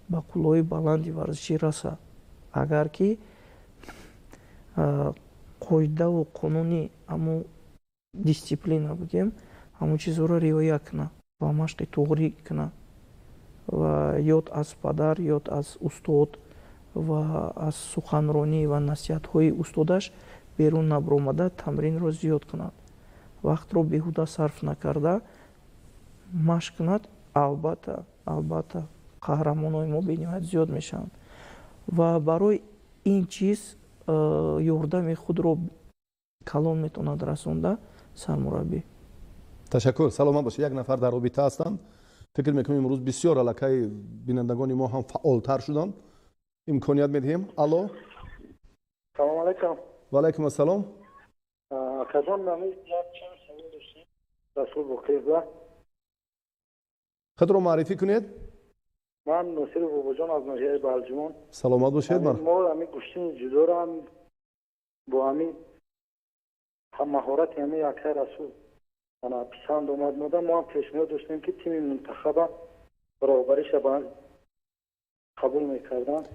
ба қуллои баланди варзишӣ расад, агар ки қоидаву қонуни, ҳамун дисциплина бигем, ҳамун чизҳоро риоя кунад ва машқи туғрӣ кунад ва ёд аз падар, ёд аз устод ва аз суханронӣ ва насиҳатҳои устодаш берун набаромада, тамринро зиёд кунад, вақтро беҳуда сарф накарда машқ кунад. Албатта, албатта, қаҳрамонҳои мо бениҳоят зиёд мешаванд ва барои ин чиз ёрдами худро калон метавонад расонда сармураббӣ. Ташаккур, саломат бошед. Як нафар дар робита ҳастанд. Фикр мекунем, имрӯз бисёр аллакай бинандагони мо ҳам фаъолтар шуданд. Имконият медиҳем. Алло. Салом алайкум. Ва алайкум ассалом. Акаҷон, як чанд савол доштем Расул Боқиев. Худро муаррифӣ кунед. Ман Носир Бобоҷон аз ноҳияи Балҷумон. Саломат бошед. Мо ҳамин гӯштини ҷудоро бо ҳамин маҳорати ҳамин акай Расул ана писанд омад мода. Мо ҳам пешниҳод доштем, ки тими мунтахаба роҳбариша ба қабул мекарданд.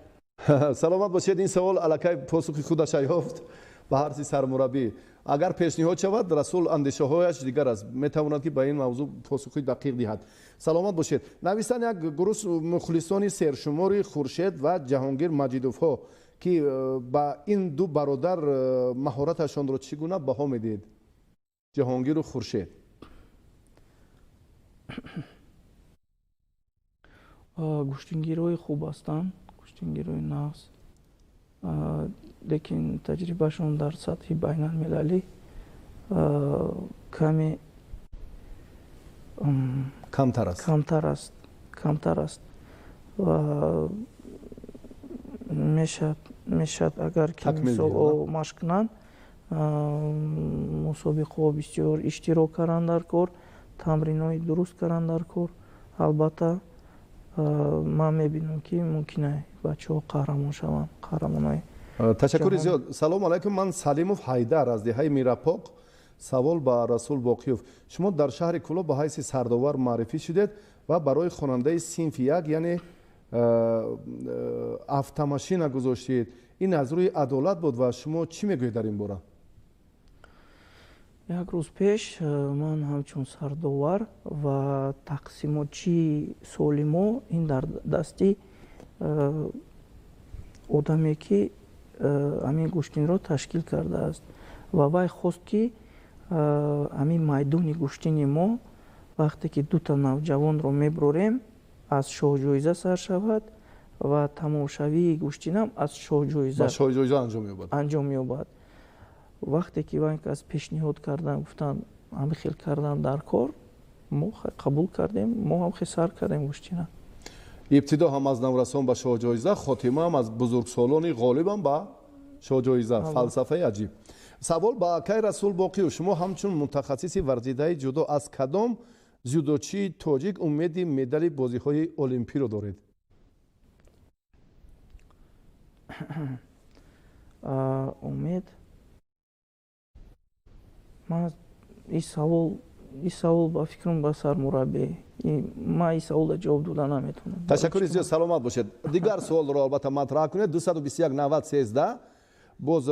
Саломат бошед. Ин савол аллакай посухи худаша ёфт ба ҳарси сармураббӣ. Агар пешниҳод шавад, Расул андешаҳояш дигар аст, метавонад, ки ба ин мавзӯъ посухи дақиқ диҳад. Саломат бошед. Нависанд як гурӯҳ мухлисони сершумори Хуршед ва Ҷаҳонгир Маҷидовҳо, ки ба ин ду бародар маҳораташонро чӣ гуна баҳо медиҳед, Ҷаҳонгиру Хуршед? Гӯштингирҳои хуб ҳастанд, гӯштингирҳои нағз, лекин таҷрибашон дар сатҳи байналмилалӣ каме камтар аст. Камтар аст, камтар аст. Ва мешавад, агар ки мисол машқ кунанд, мусобиқаҳо бисёр иштирок карданд дар кор, тамринҳои дуруст карданд дар кор, албатта, ман мебинам, ки мумкин аст бачаҳо қаҳрамон шаванд, қаҳрамонои. Ташаккури зиёд. Салому алайкум, ман Салимов Ҳайдар аз деҳаи Мирапоқ. Савол ба Расул Боқиёв: шумо дар шаҳри Кӯлоб ба ҳайси сардовар муаррифӣ шудед ва барои хонандаи синфи як, яъне автомашина гузоштед. Ин аз рӯи адолат буд ва шумо чӣ мегӯед дар ин бора? Як рӯз пеш ман ҳамчун сардовар ва тақсимотчии соли мо, ин дар дасти одаме, ки ҳамин гӯштинро ташкил кардааст, ва вай хост, ки ҳамин майдони гӯштини мо, вақте ки дута навҷавонро мебурорем, аз шоҳҷоиза сар шавад ва тамошавии гӯштинам аз шоҳҷоиза анҷом меёбад. Вақте ки вай кас пешниҳод кардан, гуфтанд, ҳамин хел кардан дар кор, мо қабул кардем, мо ҳам хел сар кардем гӯштина. Ибтидо ҳам аз наврасон ба шоҳҷоиза, хотима ҳам аз бузургсолони ғолибам ба шоҳҷоиза. Фалсафаи аҷиб. Савол ба акай Расул Боқиев: шумо ҳамчун мутахассиси варзидаи ҷудо аз кадом ҷудочии тоҷик умеди медали бозиҳои олимпиро доред? Умед, ман ин савол Ин савол, ба фикрам, ба сармураббӣ. Ман ин саволда ҷавоб дода наметавонам. Ташаккури зиёд, саломат бошед. Дигар суолро албатта матраҳ кунед: 221 90 13. Боз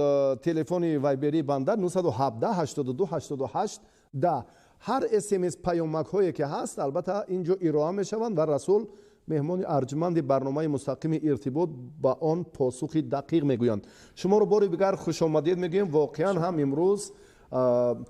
телефони вайбери банда 917 82 88 10. Ҳар смс, паёмакҳое ки ҳаст, албатта, ин ҷо ироа мешаванд ва Расул, меҳмони арҷманди барномаи мустақими «Иртибот», ба он посухи дақиқ мегӯянд. Шуморо бори дигар хушомадед мегӯем. Воқеан ҳам имрӯз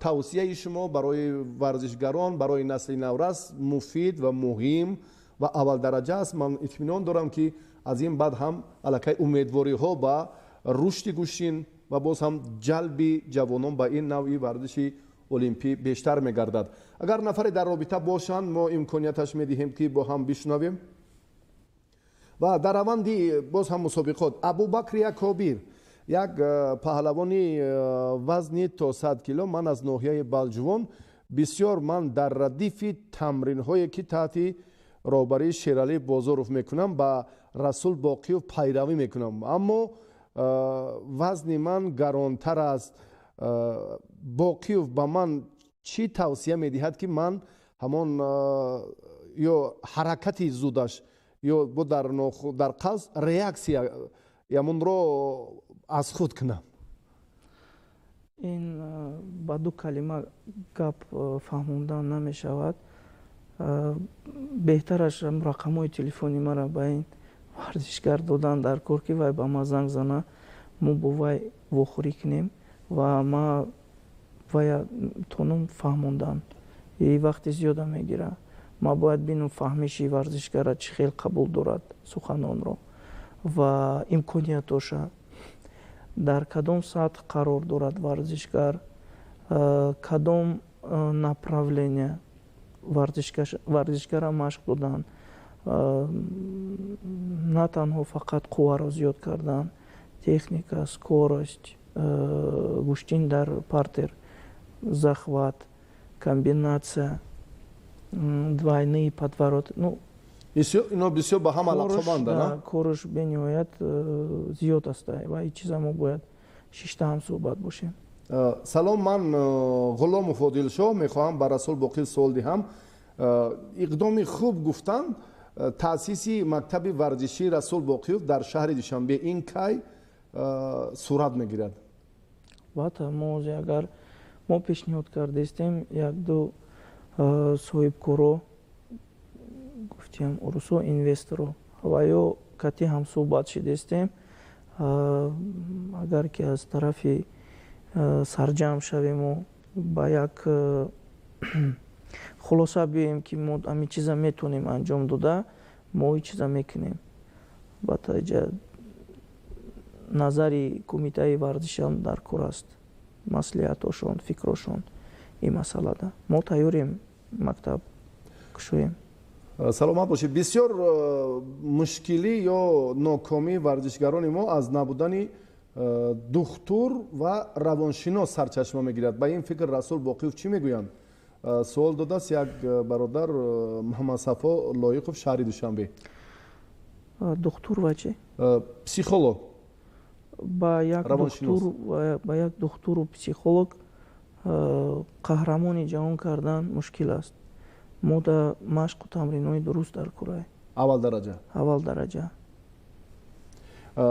тавсияи шумо барои варзишгарон, барои насли наврас муфид ва муҳим ва аввалдараҷа аст. Ман итминон дорам, ки аз ин баъд ҳам аллакай умедвориҳо ба рушди гӯштин ва боз ҳам ҷалби ҷавонон ба ин навъи варзиши олимпӣ бештар мегардад. Агар нафаре дар робита бошанд, мо имконияташ медиҳем, ки бо ҳам бишунавем. Ва дар раванди боз ҳам мусобиқот, Абубакри Акобир, як паҳлавони вазни то 100 кило, ман аз ноҳияи Балҷувон, бисёр ман дар радифи тамринҳое, ки таҳти роҳбарии Шералӣ Бозоров мекунам, ба Расул Боқиев пайравӣ мекунам, аммо вазни ман гаронтар аст. Боқиев ба ман чӣ тавсия медиҳад, ки ман ҳамон ё ҳаракати зудаш ё бо дар қавс реаксия ямонро аз худ кунам? Ин ба ду калима гап фаҳмондан намешавад. Беҳтараш рақамҳои телефони мара ба ин варзишгар додан дар кор, ки вай ба ман занг зана, мо бо вай вохӯрӣ кунем ва ма вая тонум фаҳмондан. И вақти зиёда мегирад. Ма бояд бинам, фаҳмиши варзишгара чӣ хел қабул дорад суханонро ва имкониятоша, дар кадом сатҳ қарор дорад варзишгар, кадом направления варзишгара машқ додан, на танҳо фақат қувваро зиёд кардан, техника, скорость, гӯштин дар партер, захват, комбинация, двойные подворот, ну. Ино бисёр ба ҳам алоқаманда. Кораш бениҳоят зиёд аст ва ин чиза мо бояд шишта ҳам суҳбат бошем. Салом, ман Ғуломов Одилшоҳ, мехоҳам ба Расул Боқиев суол диҳам. Иқдоми хуб гуфтанд, таъсиси мактаби варзишии Расул Боқиев дар шаҳри Душанбе, ин кай сурат мегирад? Албатта, мо агар мо пешниҳод кардастем, якду соҳибкоро гуфтем, урусо инвесторо, ва ё кати ҳамсӯҳбат шидастем. Агар ки аз тарафи сарҷамъ шавему ба як хулоса биёем, ки мо ҳамин чиза метавонем анҷом дода, мо ин чиза мекунем. Албатта, иҷа назари кумитаи варзишам дар кор аст, маслиҳатошон, фикрошон ин масъалада. Мо тайёрем мактаб кушоем. Саломат бошед. Бисёр мушкилӣ ё нокомии варзишгарони мо аз набудани духтур ва равоншинос сарчашма мегирад. Ба ин фикр Расул Боқиев чӣ мегӯянд? Суол додааст як бародар, Муҳаммадсафо Лоиқов, шаҳри Душанбе. Духтур ва чӣ? Психолог. Ба як духтур, ба як духтуру психолог қаҳрамони ҷаҳон кардан мушкил аст. Мо да машқу тамринҳои дуруст дар курай. Аввал дараҷа. Аввал дараҷа.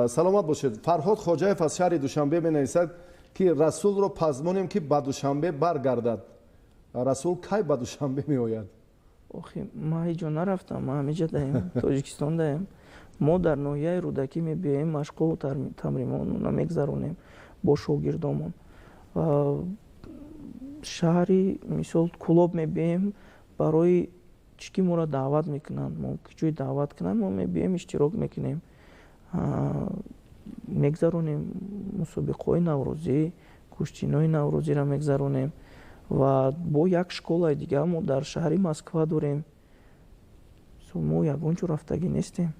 Саломат бошед. Фарҳод Хоҷаев аз шаҳри Душанбе менависад, ки Расулро пазмонем, ки ба Душанбе баргардад. Расул кай ба Душанбе меояд? Охи, ман ҳеҷ ҷо нарафтам, ман ҳамиҷа даем, Тоҷикистон даем. Мо дар ноҳияи Рӯдакӣ мебиёем, машқу тамринҳоро мегзаронем бо шогирдомон. Шаҳри, мисол, Кӯлоб мебиёем, барои чӣ ки моро даъват мекунанд. Мо ки ҷой даъват кунанд, мо мебиёем, иштирок мекунем, мегзаронем мусобиқаҳои наврӯзӣ, гӯштинои наврӯзиро мегзаронем. Ва бо як школаи дигар мо дар шаҳри Москва дорем. Мо ягон ҷо рафтагӣ нестем.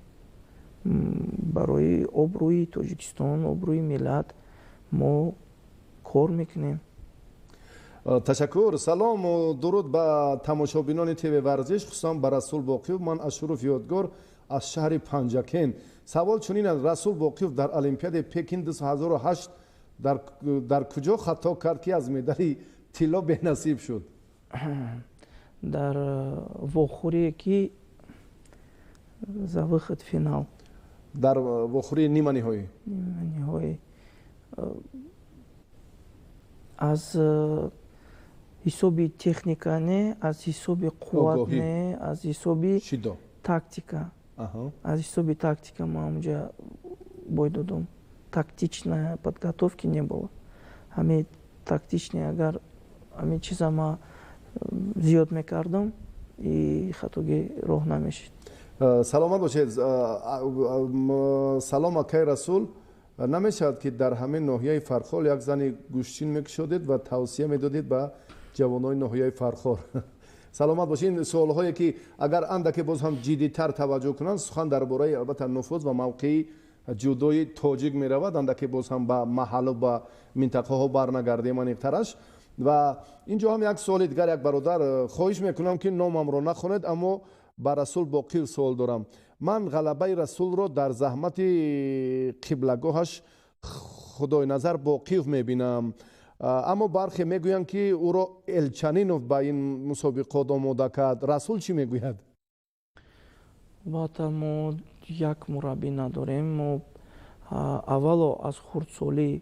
Барои обрӯи Тоҷикистон, обрӯи миллат мо кор мекунем. Ташаккур. Салому дуруд ба тамошобинони ТВ Варзиш, хусусан ба Расул Боқиев. Ман Ашуров Ёдгор аз шаҳри Панҷакент. Савол чунин аст: Расул Боқиев дар Олимпиадаи Пекин 2008 дар куҷо хато кард, ки аз медали тилло бенасиб шуд? Дар вохӯрие ки за выход финал. Дар вохӯрии ниманиҳоӣ. Ниманиҳоӣ. Аз ҳисоби техника не, аз ҳисоби қувват не, аз ҳисоби тактика. Аз ҳисоби тактика ман онҷа бой додум. Тактичная подготовки не было. Ҳами тактичный агар ҳамин чиза ман зиёд мекардам, и хатогӣ роҳ намешид. Саломат бошед. Салом, акай Расул, намешавад, ки дар ҳамин ноҳияи Фархор як зани гӯштин мекушодед ва тавсия медодед ба ҷавонони ноҳияи Фархор? Саломат бошед. Ин суолҳое, ки агар андаке боз ҳам ҷиддитар таваҷҷӯҳ кунанд, сухан дар бораи, албатта, нуфуз ва мавқеи ҷудои тоҷик меравад. Андаке боз ҳам ба маҳаллу ба минтақаҳо барнагардем, аниқтараш. Ва ин ҷо ҳам як суоли дигар, як бародар: хоҳиш мекунам, ки номамро нахонед, аммо ба Расул Боқиев суол дорам. Ман ғалабаи Расулро дар заҳмати қиблагоҳаш Худойназар Боқиев мебинам, аммо бархе мегӯянд, ки ӯро Элчанинов ба ин мусобиқот омода кард. Расул чӣ мегӯяд? Албатта, мо як мураббӣ надорем. Мо аввало аз хурдсолӣ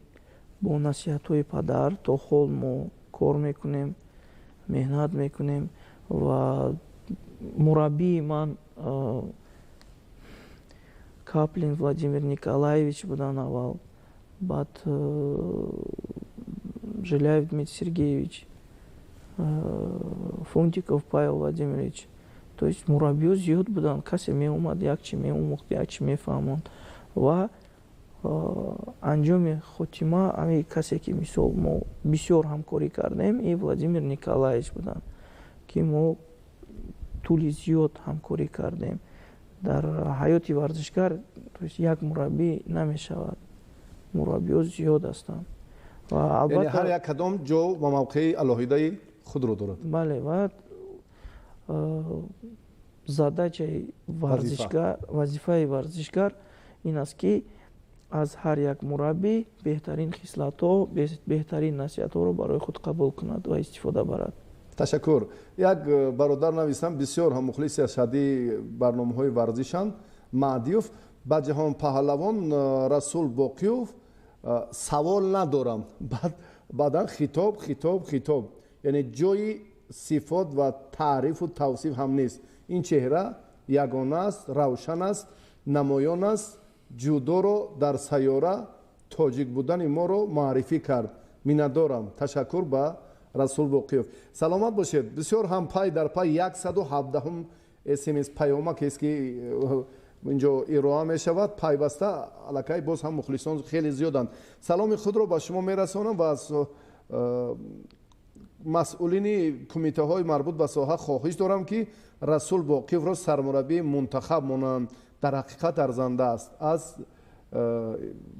бо насиҳатҳои падар то ҳол мо кор мекунем, меҳнат мекунем ва мураббии ман Каплин Владимир Николаевич буданд аввал, баъд Жиляев Дмитрий Сергеевич, Фунтиков Павел Владимирович. То есть мураббиҳо зиёд буданд, касе меомад, як чи меомӯхт, як чи мефаҳмонд ва анҷоми хотима ҳами касе, ки мисол мо бисёр ҳамкорӣ кардем, и Владимир Николаевич буданд, ки мо тӯли зиёд ҳамкорӣ кардем. Дар ҳаёти варзишгар, то есть, як мураббӣ намешавад, мураббиҳо зиёд ҳастанд. Ва албатта, ҳар як кадом ҷо ва мавқеи алоҳидаи худро дорад. Бале, ва задачаи варзишгар, вазифаи варзишгар ин аст, ки аз ҳар як мураббӣ беҳтарин хислатҳо, беҳтарин насиҳатҳоро барои худ қабул кунад ва истифода барад. Ташаккур. Як бародар нависам, бисёр ҳам мухлиси ашаддии барномаҳои варзишанд, Маъдиёв: ба ҷаҳон паҳлавон Расул Боқиёв савол надорам. Баъдан хитоб, хитоб, хитоб, яъне ҷои сифот ва таърифу тавсиф ҳам нест. Ин чеҳра ягона аст, равшан аст, намоён аст, ҷудоро дар сайёра, тоҷик будани моро муаррифӣ кард. Миннатдорам. Ташаккур ба Расул Боқиёв. Саломат бошед. Бисёр ҳам пай дар пай 117-ум смс паёмак ест, ки инҷо ироа мешавад пайваста. Аллакай боз ҳам мухлисон хеле зиёданд. Саломи худро ба шумо мерасонам ва аз масъулини кумитаҳои марбут ба соҳа хоҳиш дорам, ки Расул Боқиевро сармураббии мунтахаб монанд. Дар ҳақиқат арзанда аст. Аз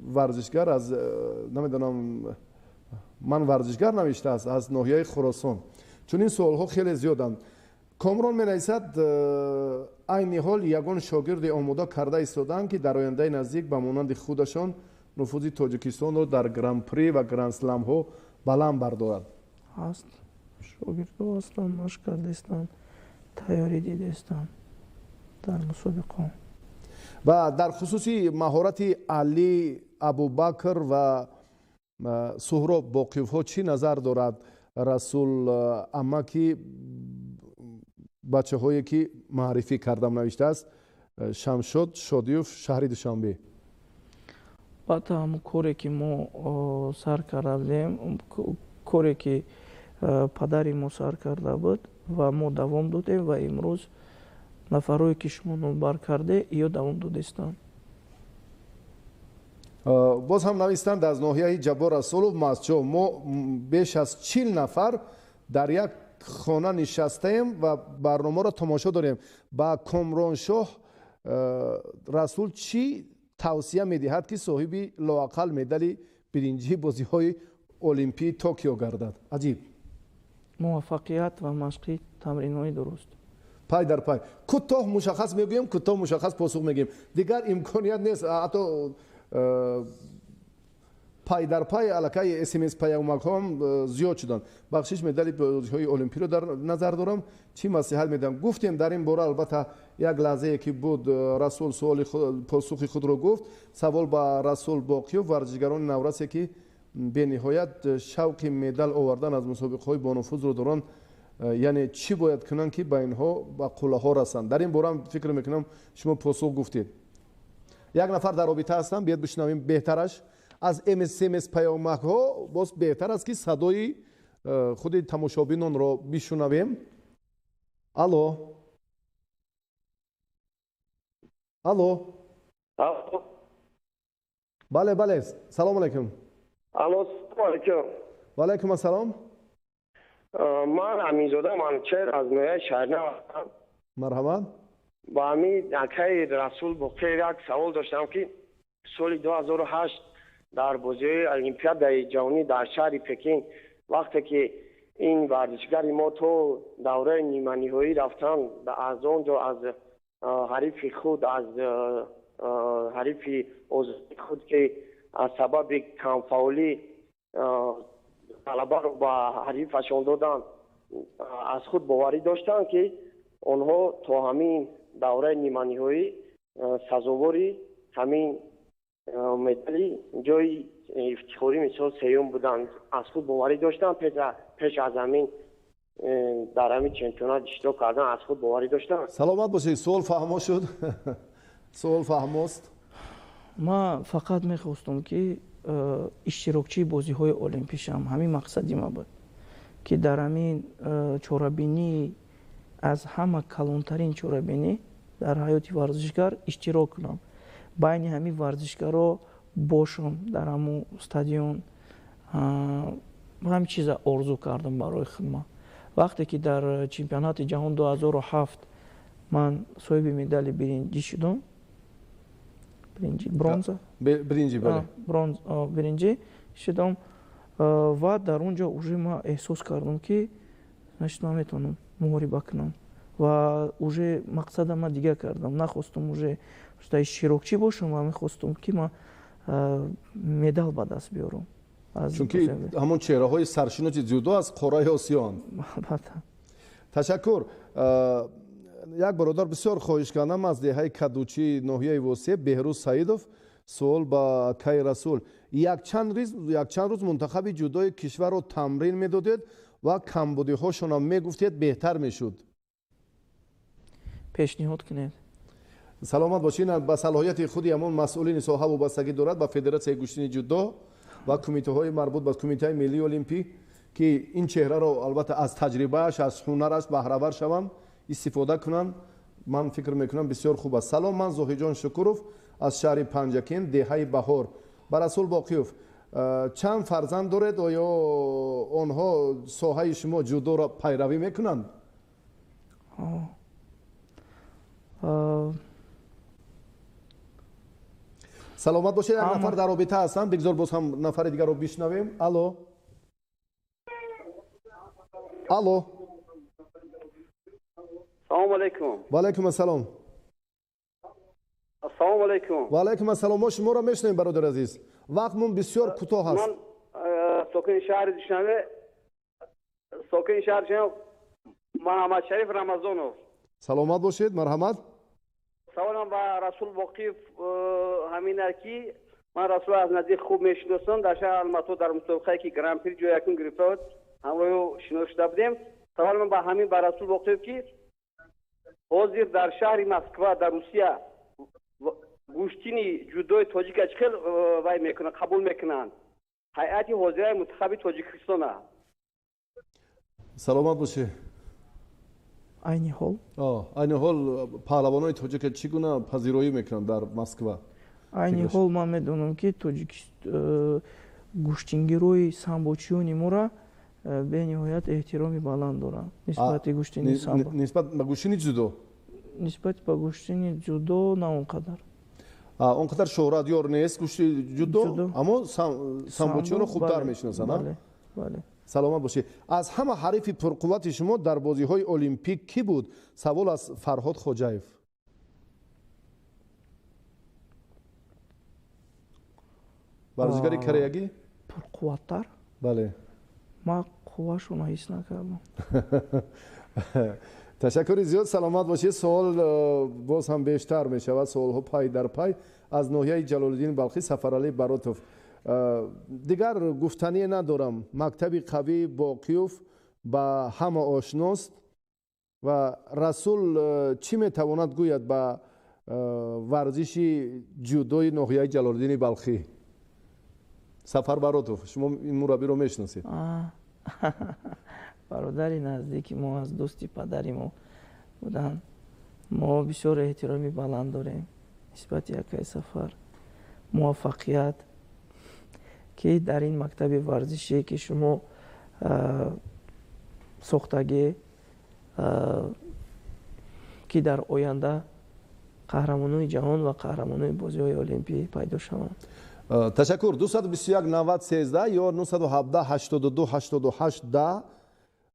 варзишгар, аз намедонам, ман варзишгар навиштааст, аз ноҳияи Хуросон. Чунин суолҳо хеле зиёданд. Комрон менависад: айни ҳол ягон шогирде омода карда истодаанд, ки дар ояндаи наздик ба монанди худашон нуфузи Тоҷикистонро дар Гран-при ва Гранд-сламҳо баланд бардорад? Ҳаст, шогирдҳо ҳастанд, машқ кардаистанд, тайёрӣ дидаистанд дар мусобиқаҳо. Ва дар хусуси маҳорати Али, Абубакр ва Суҳроб Боқиевҳо чӣ назар дорад Расул амаки бачаҳое, ки маърифӣ кардам, навиштааст Шамшод Шодиев, шаҳри Душанбе. Албатта, ҳамун коре, ки мо сар карда будем, коре, ки падари мо сар карда буд ва мо давом додем, ва имрӯз нафарое, ки шумо номбар карде, ё давом додистанд. Боз ҳам навистанд аз ноҳияи Ҷаббор Расулов, Мастчоҳ: мо беш аз 40 нафар дар як хона нишастаем ва барномаро тамошо дорем. Ба Комроншоҳ Расул чӣ тавсия медиҳад, ки соҳиби лоақал медали биринҷии бозиҳои Олимпии Токио гардад? Аҷиб. Муваффақият ва машқи тамринҳои дуруст. Пай дар пай кӯтоҳ, мушаххас мегӯем, кӯтоҳ, мушаххас посух мегӯем, дигар имконият нест. Ҳатто Пай дар пай аллакай смс паёмакҳоам зиёд шуданд. Бахшиш, медали бозиҳои олимпиро дар назар дорам. Чӣ маслиҳат медиҳам? Гуфтем дар ин бора, албатта, як лаҳзае ки буд, Расул суоли посухи худро гуфт. Савол ба Расул Боқиёв: варзишгарони наврасе, ки бениҳоят шавқи медал овардан аз мусобиқаҳои бонуфузро доранд, яъне чӣ бояд кунанд, ки ба инҳо ба қуллаҳо расанд? Дар ин бора фикр мекунам, шумо посух гуфтед. Як нафар дар робита ҳастам, биёд бишнавем. Беҳтараш аз смс паёмакҳо боз беҳтар аст, ки садои худи тамошобинонро бишунавем. Алло, алло. Бале, бале, салому алайкум. Алло, салому алайкум. Ва алайкум ассалом. Ман Аминзода Манучер аз ноҳияи Шаҳринав ҳастам. Марҳамат. Ба ҳамин акаи Расул Боқиев як савол доштам, ки соли 2008 дар бозиҳои Олимпиадаи ҷаҳонӣ дар шаҳри Пекин, вақте ки ин варзишгари мо то давраи ниманиҳоӣ рафтан, аз он ҷо аз ҳарифи худ, аз ҳарифи озоди худ, ки аз сабаби камфаъолӣ ғалабаро ба ҳарифашон доданд, аз худ боварӣ доштанд, ки онҳо то ҳамин давраи ниманиҳоӣ сазовори ҳамин медали ҷои ифтихорӣ, мисол, сеюм буданд. Аз худ боварӣ доштанд пеш аз ҳамин дар ҳамин чемпионат иштирок кардан, аз худ боварӣ доштанд? Саломат бошед. Суол фаҳмо шуд, суол фаҳмост. Ман фақат мехостам, ки иштирокчии бозиҳои олимпӣ шавам. Ҳамин мақсади ман буд, ки дар ҳамин чорабинӣ, аз ҳама калонтарин чорабинӣ дар ҳаёти варзишгар, иштирок кунам, байни ҳамин варзишгаро бошам дар ҳамун стадион. Ҳамин чиза орзу кардам барои худман. Вақте ки дар чемпионати ҷаҳон 2007 ман соҳиби медали биринҷӣ шудам, биринҷӣ, бронза, биринҷӣ, бале, биринҷӣ шудам, ва дар он ҷо уже ман эҳсос кардам, ки значит, ман метавонам муҳориба кунам, ва уже мақсада ман дигар кардам. Нахостам уже иштирокчӣ бошам ва мехостам, ки ман медал ба даст биёрам. Чунки ҳамон чеҳраҳои саршиноси ҷудо аз қораи Осиёанд. Албатта. Ташаккур. Як бародар бисёр хоҳиш кардам аз деҳаи Кадучи ноҳияи Восеъ, Беҳрӯз Саидов. Суол ба кай Расул: якчанд рӯз мунтахаби ҷудои кишварро тамрин медодед ва камбудиҳошонам мегуфтед, беҳтар мешуд. Пешниҳод кунед. Саломат бошед. Ба салоҳияти худи ҳамон масъулини соҳа вобастагӣ дорад, ба Федератсияи гӯштини ҷудо ва кумитаҳои марбут ба Кумитаи миллии олимпӣ, ки ин чеҳраро албатта аз таҷрибааш, аз ҳунараш баҳравар шаванд, истифода кунанд. Ман фикр мекунам, бисёр хуб аст. Салом, ман Зоҳиҷон Шукуров аз шаҳри Панҷакент, деҳаи Баҳор. Ба Расул Боқиёв: чанд фарзанд доред? Оё онҳо соҳаи шумо ҷудоро пайравӣ мекунанд? Саломат бошед. Як нафар дар робита ҳастанд, бигзор боз ҳам нафари дигарро бишнавем. Алло, алло. Салому алайкум. Ва алайкум ассалом. Ассалому алайкум. Ва алайкум ассалом. Мо шуморо мешунавем, бародари азиз, вақтмон бисёр кӯтоҳ аст. Ман сокини шаҳри Душанбе, сокини шаҳри Душанбе, Муҳаммадшариф Рамазонов. Саломат бошед, марҳамат. Саволам ба Расул Боқиев ҳамин аст, ки ман Расул аз наздик хуб мешиносам. Дар шаҳри Алмато дар мусобиқае, ки Гран-при ҷои якум гирифта буд, ҳамроҳи ӯ шинос шуда будем. Саволам ба ҳамин ба Расул Боқиев, ки ҳозир дар шаҳри Москва, дар Русия, гӯштини ҷудои тоҷика чӣ хел вай мекунанд, қабул мекунанд ҳайати ҳозираи мунтахаби Тоҷикистона? Саломат бошед. Айни ҳол? Айни ҳол паҳлавонои тоҷика чӣ гуна пазироӣ мекунанд дар Москва? Айни ҳол ман медонам, ки гӯштингирои самбочиёни моро бениҳоят эҳтироми баланд доранд нисбати гӯштини самбо. Нисбат ба гӯштини ҷудо? Нисбат ба гӯштини ҷудо на он қадар. Он қадар шӯҳратёр нест гӯшти ҷудо, аммо самбочиёнро хубтар мешиносанд. Бале. Саломат бошед. Аз ҳама ҳарифи пурқуввати шумо дар бозиҳои олимпик кӣ буд? Савол аз Фарҳод Хоҷаев. Варзишгари кореягӣ? Пурқувваттар. Бале. Ман қуввашонро ҳис накардам. Ташаккури зиёд, саломат бошед. Суол боз ҳам бештар мешавад, суолҳо пай дар пай. Аз ноҳияи Ҷалолиддини Балхӣ Сафаралӣ Баротов. Дигар гуфтание надорам. Мактаби қавии Боқиёв ба ҳама ошност ва Расул чӣ метавонад гӯяд ба варзиши ҷудои ноҳияи Ҷалолиддини Балхӣ? Сафар Баротов, шумо ин мураббиро мешиносед? Бародари наздики мо, аз дӯсти падари мо буданд. Мо бисёр эҳтироми баланд дорем нисбати акаи Сафар. Муваффақият, ки дар ин мактаби варзишие, ки шумо сохтагӣ, ки дар оянда қаҳрамонони ҷаҳон ва қаҳрамонони бозиҳои олимпӣ пайдо шаванд. Ташаккур. 221 90 13 ё 917 82 88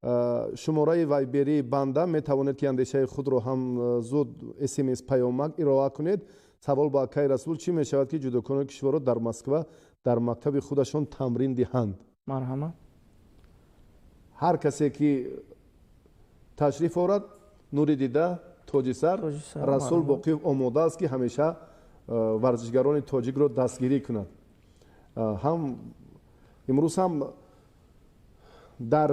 10 шумораи вайберии банда. Метавонед, ки андешаи худро ҳам зуд смс паёмак ироа кунед. Савол ба акаи Расул: чӣ мешавад, ки ҷудокорони кишварро дар Москва дар мактаби худашон тамрин диҳанд? Марҳамат. Ҳар касе ки ташриф орад, нури дида, тоҷи сар, Расул Боқиев омода аст, ки ҳамеша варзишгарони тоҷикро дастгирӣ кунад. Ҳам имрӯз ҳам дар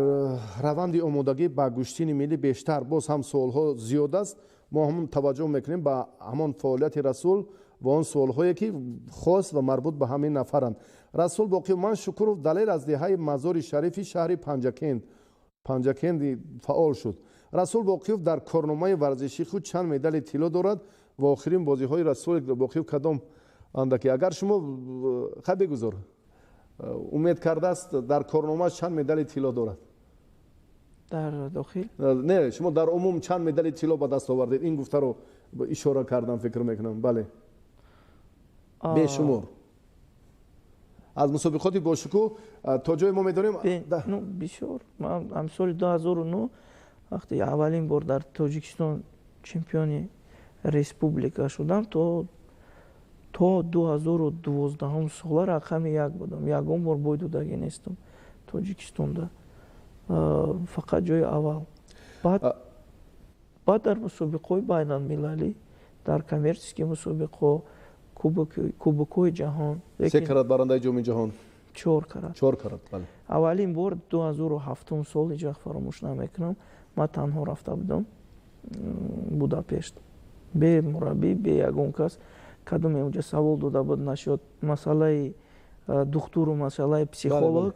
раванди омодагӣ ба гӯштини миллӣ бештар боз ҳам суолҳо зиёд аст. Мо ҳамон таваҷҷӯҳ мекунем ба ҳамон фаъолияти Расул ва он суолҳое, ки хос ва марбут ба ҳамин нафаранд. Расул Боқиев, ман Шукуров Далер аз деҳаи Мазори Шарифи шаҳри Панҷакент. Панҷакент фаъол шуд. Расул Боқиев дар корномаи варзишии худ чанд медали тилло дорад ва охирин бозиҳои Расул Боқиев кадом андаки? Агар шумо хай бигузор, умед кардааст, дар корномааш чанд медали тилло дорад? Дар дохил? Не, шумо дар умум чанд медали тилло ба даст овардед? Ин гуфтаро ишора кардам, фикр мекунам. Бале, бешумор аз мусобиқоти бошукӯҳ то ҷое мо медонем. Бисёр. Ман соли 2009 вақте аввалин бор дар Тоҷикистон чемпиони республика шудам, то 2012 сола рақами як будам. Ягон бор бой додагӣ нестам Тоҷикистонда, фақат ҷои аввал. Баъд дар мусобиқаҳои байналмилалӣ, дар коммерческий мусобиқаҳо, кубокҳои ҷаҳон. Се карат барандаи ҷоми ҷаҳон. 4 карат. 4 карат, бале. Аввалин бор 2007 сол, ҳеҷ вақт фаромӯш намекунам, ман танҳо рафта будам Будапешт, бе мураббӣ, бе ягон кас. Кадоме онҷа савол дода буд нашуд масъалаи духтуру масъалаи психолог.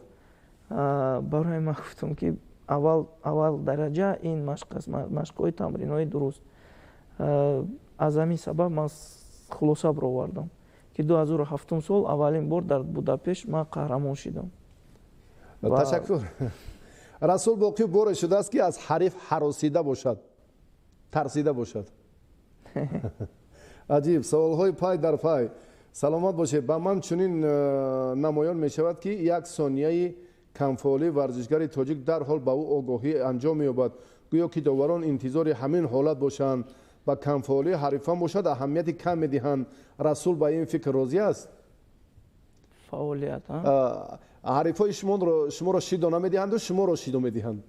Барои ман гуфтам, ки аввал дараҷа ин машқ аст, машқҳои тамринҳои дуруст. Аз ҳамин сабаб ман хулоса баровардам, ки 2007 сол аввалин бор дар Будапешт ман қаҳрамон шидам. Ташаккур. Расул Боқиев, боре шудааст, ки аз ҳариф ҳаросида бошад, тарсида бошад? Аҷиб саволҳои пай дар пай. Саломат бошед. Ба ман чунин намоён мешавад, ки як сонияи камфаъолии варзишгари тоҷик дарҳол ба ӯ огоҳӣ анҷом меёбад, гӯё ки доварон интизори ҳамин ҳолат бошанд. Ба камфаъолии ҳарифон бошад аҳамияти кам медиҳанд. Расул ба ин фикр розӣ аст? Фаъолият ҳарифҳои шуморо шидо намедиҳанду шуморо шидо медиҳанд.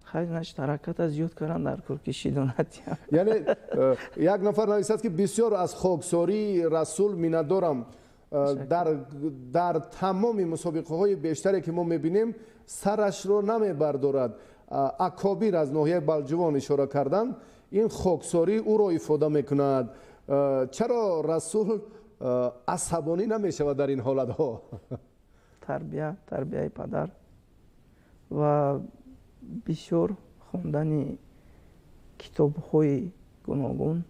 Хай, значит, ҳараката зиёд кардан дар кор, ки шидо надиҳанд. Яъне як нафар нависад, ки бисёр аз хоксории Расул миннатдорам. Дар тамоми мусобиқаҳои бештаре, ки мо мебинем, сарашро намебардорад. Акобир аз ноҳияи Балҷувон ишора карданд, ин хоксорӣ ӯро ифода мекунад. Чаро Расул асабонӣ намешавад дар ин ҳолатҳо? Тарбия, тарбияи падар ва бисёр хондани китобҳои гуногун.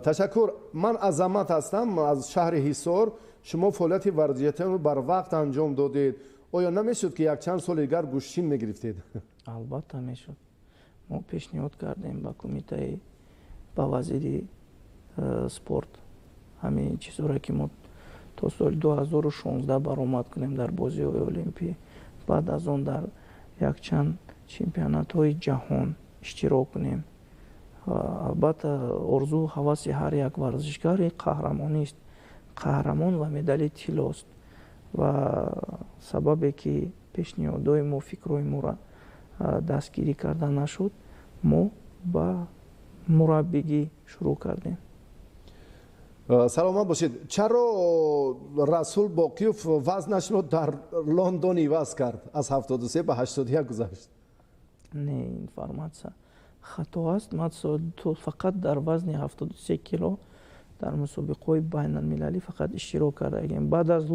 Ташаккур. Ман Азамат ҳастам аз шаҳри Ҳисор. Шумо фаъолияти варзишиятонро барвақт анҷом додед. Оё намешуд, ки якчанд соли дигар гӯштин мегирифтед? Албатта мешуд. Мо пешниҳод кардем ба кумитаи, ба вазири спорт ҳамин чизҳоро, ки мо то соли 2016 баромад кунем дар бозиҳои олимпӣ, баъд аз он дар якчанд чемпионатҳои ҷаҳон иштирок кунем. Албатта, орзу ҳаваси ҳар як варзишгар қаҳрамонист, қаҳрамон ва медали тиллост. Ва сабабе ки пешниҳодҳои мо, фикрҳои моро дастгирӣ карда нашуд, мо ба мураббигӣ шурӯъ кардем. Саломат бошед. Чаро Расул Боқиев вазнашро дар Лондон иваз кард, аз 73 ба 81 гузашт? Не, информатсия хато аст. Ман фақат дар вазни 73 кило дар мусобиқаҳои байналмилалӣ фақат иштирок кардагем. Баъд аз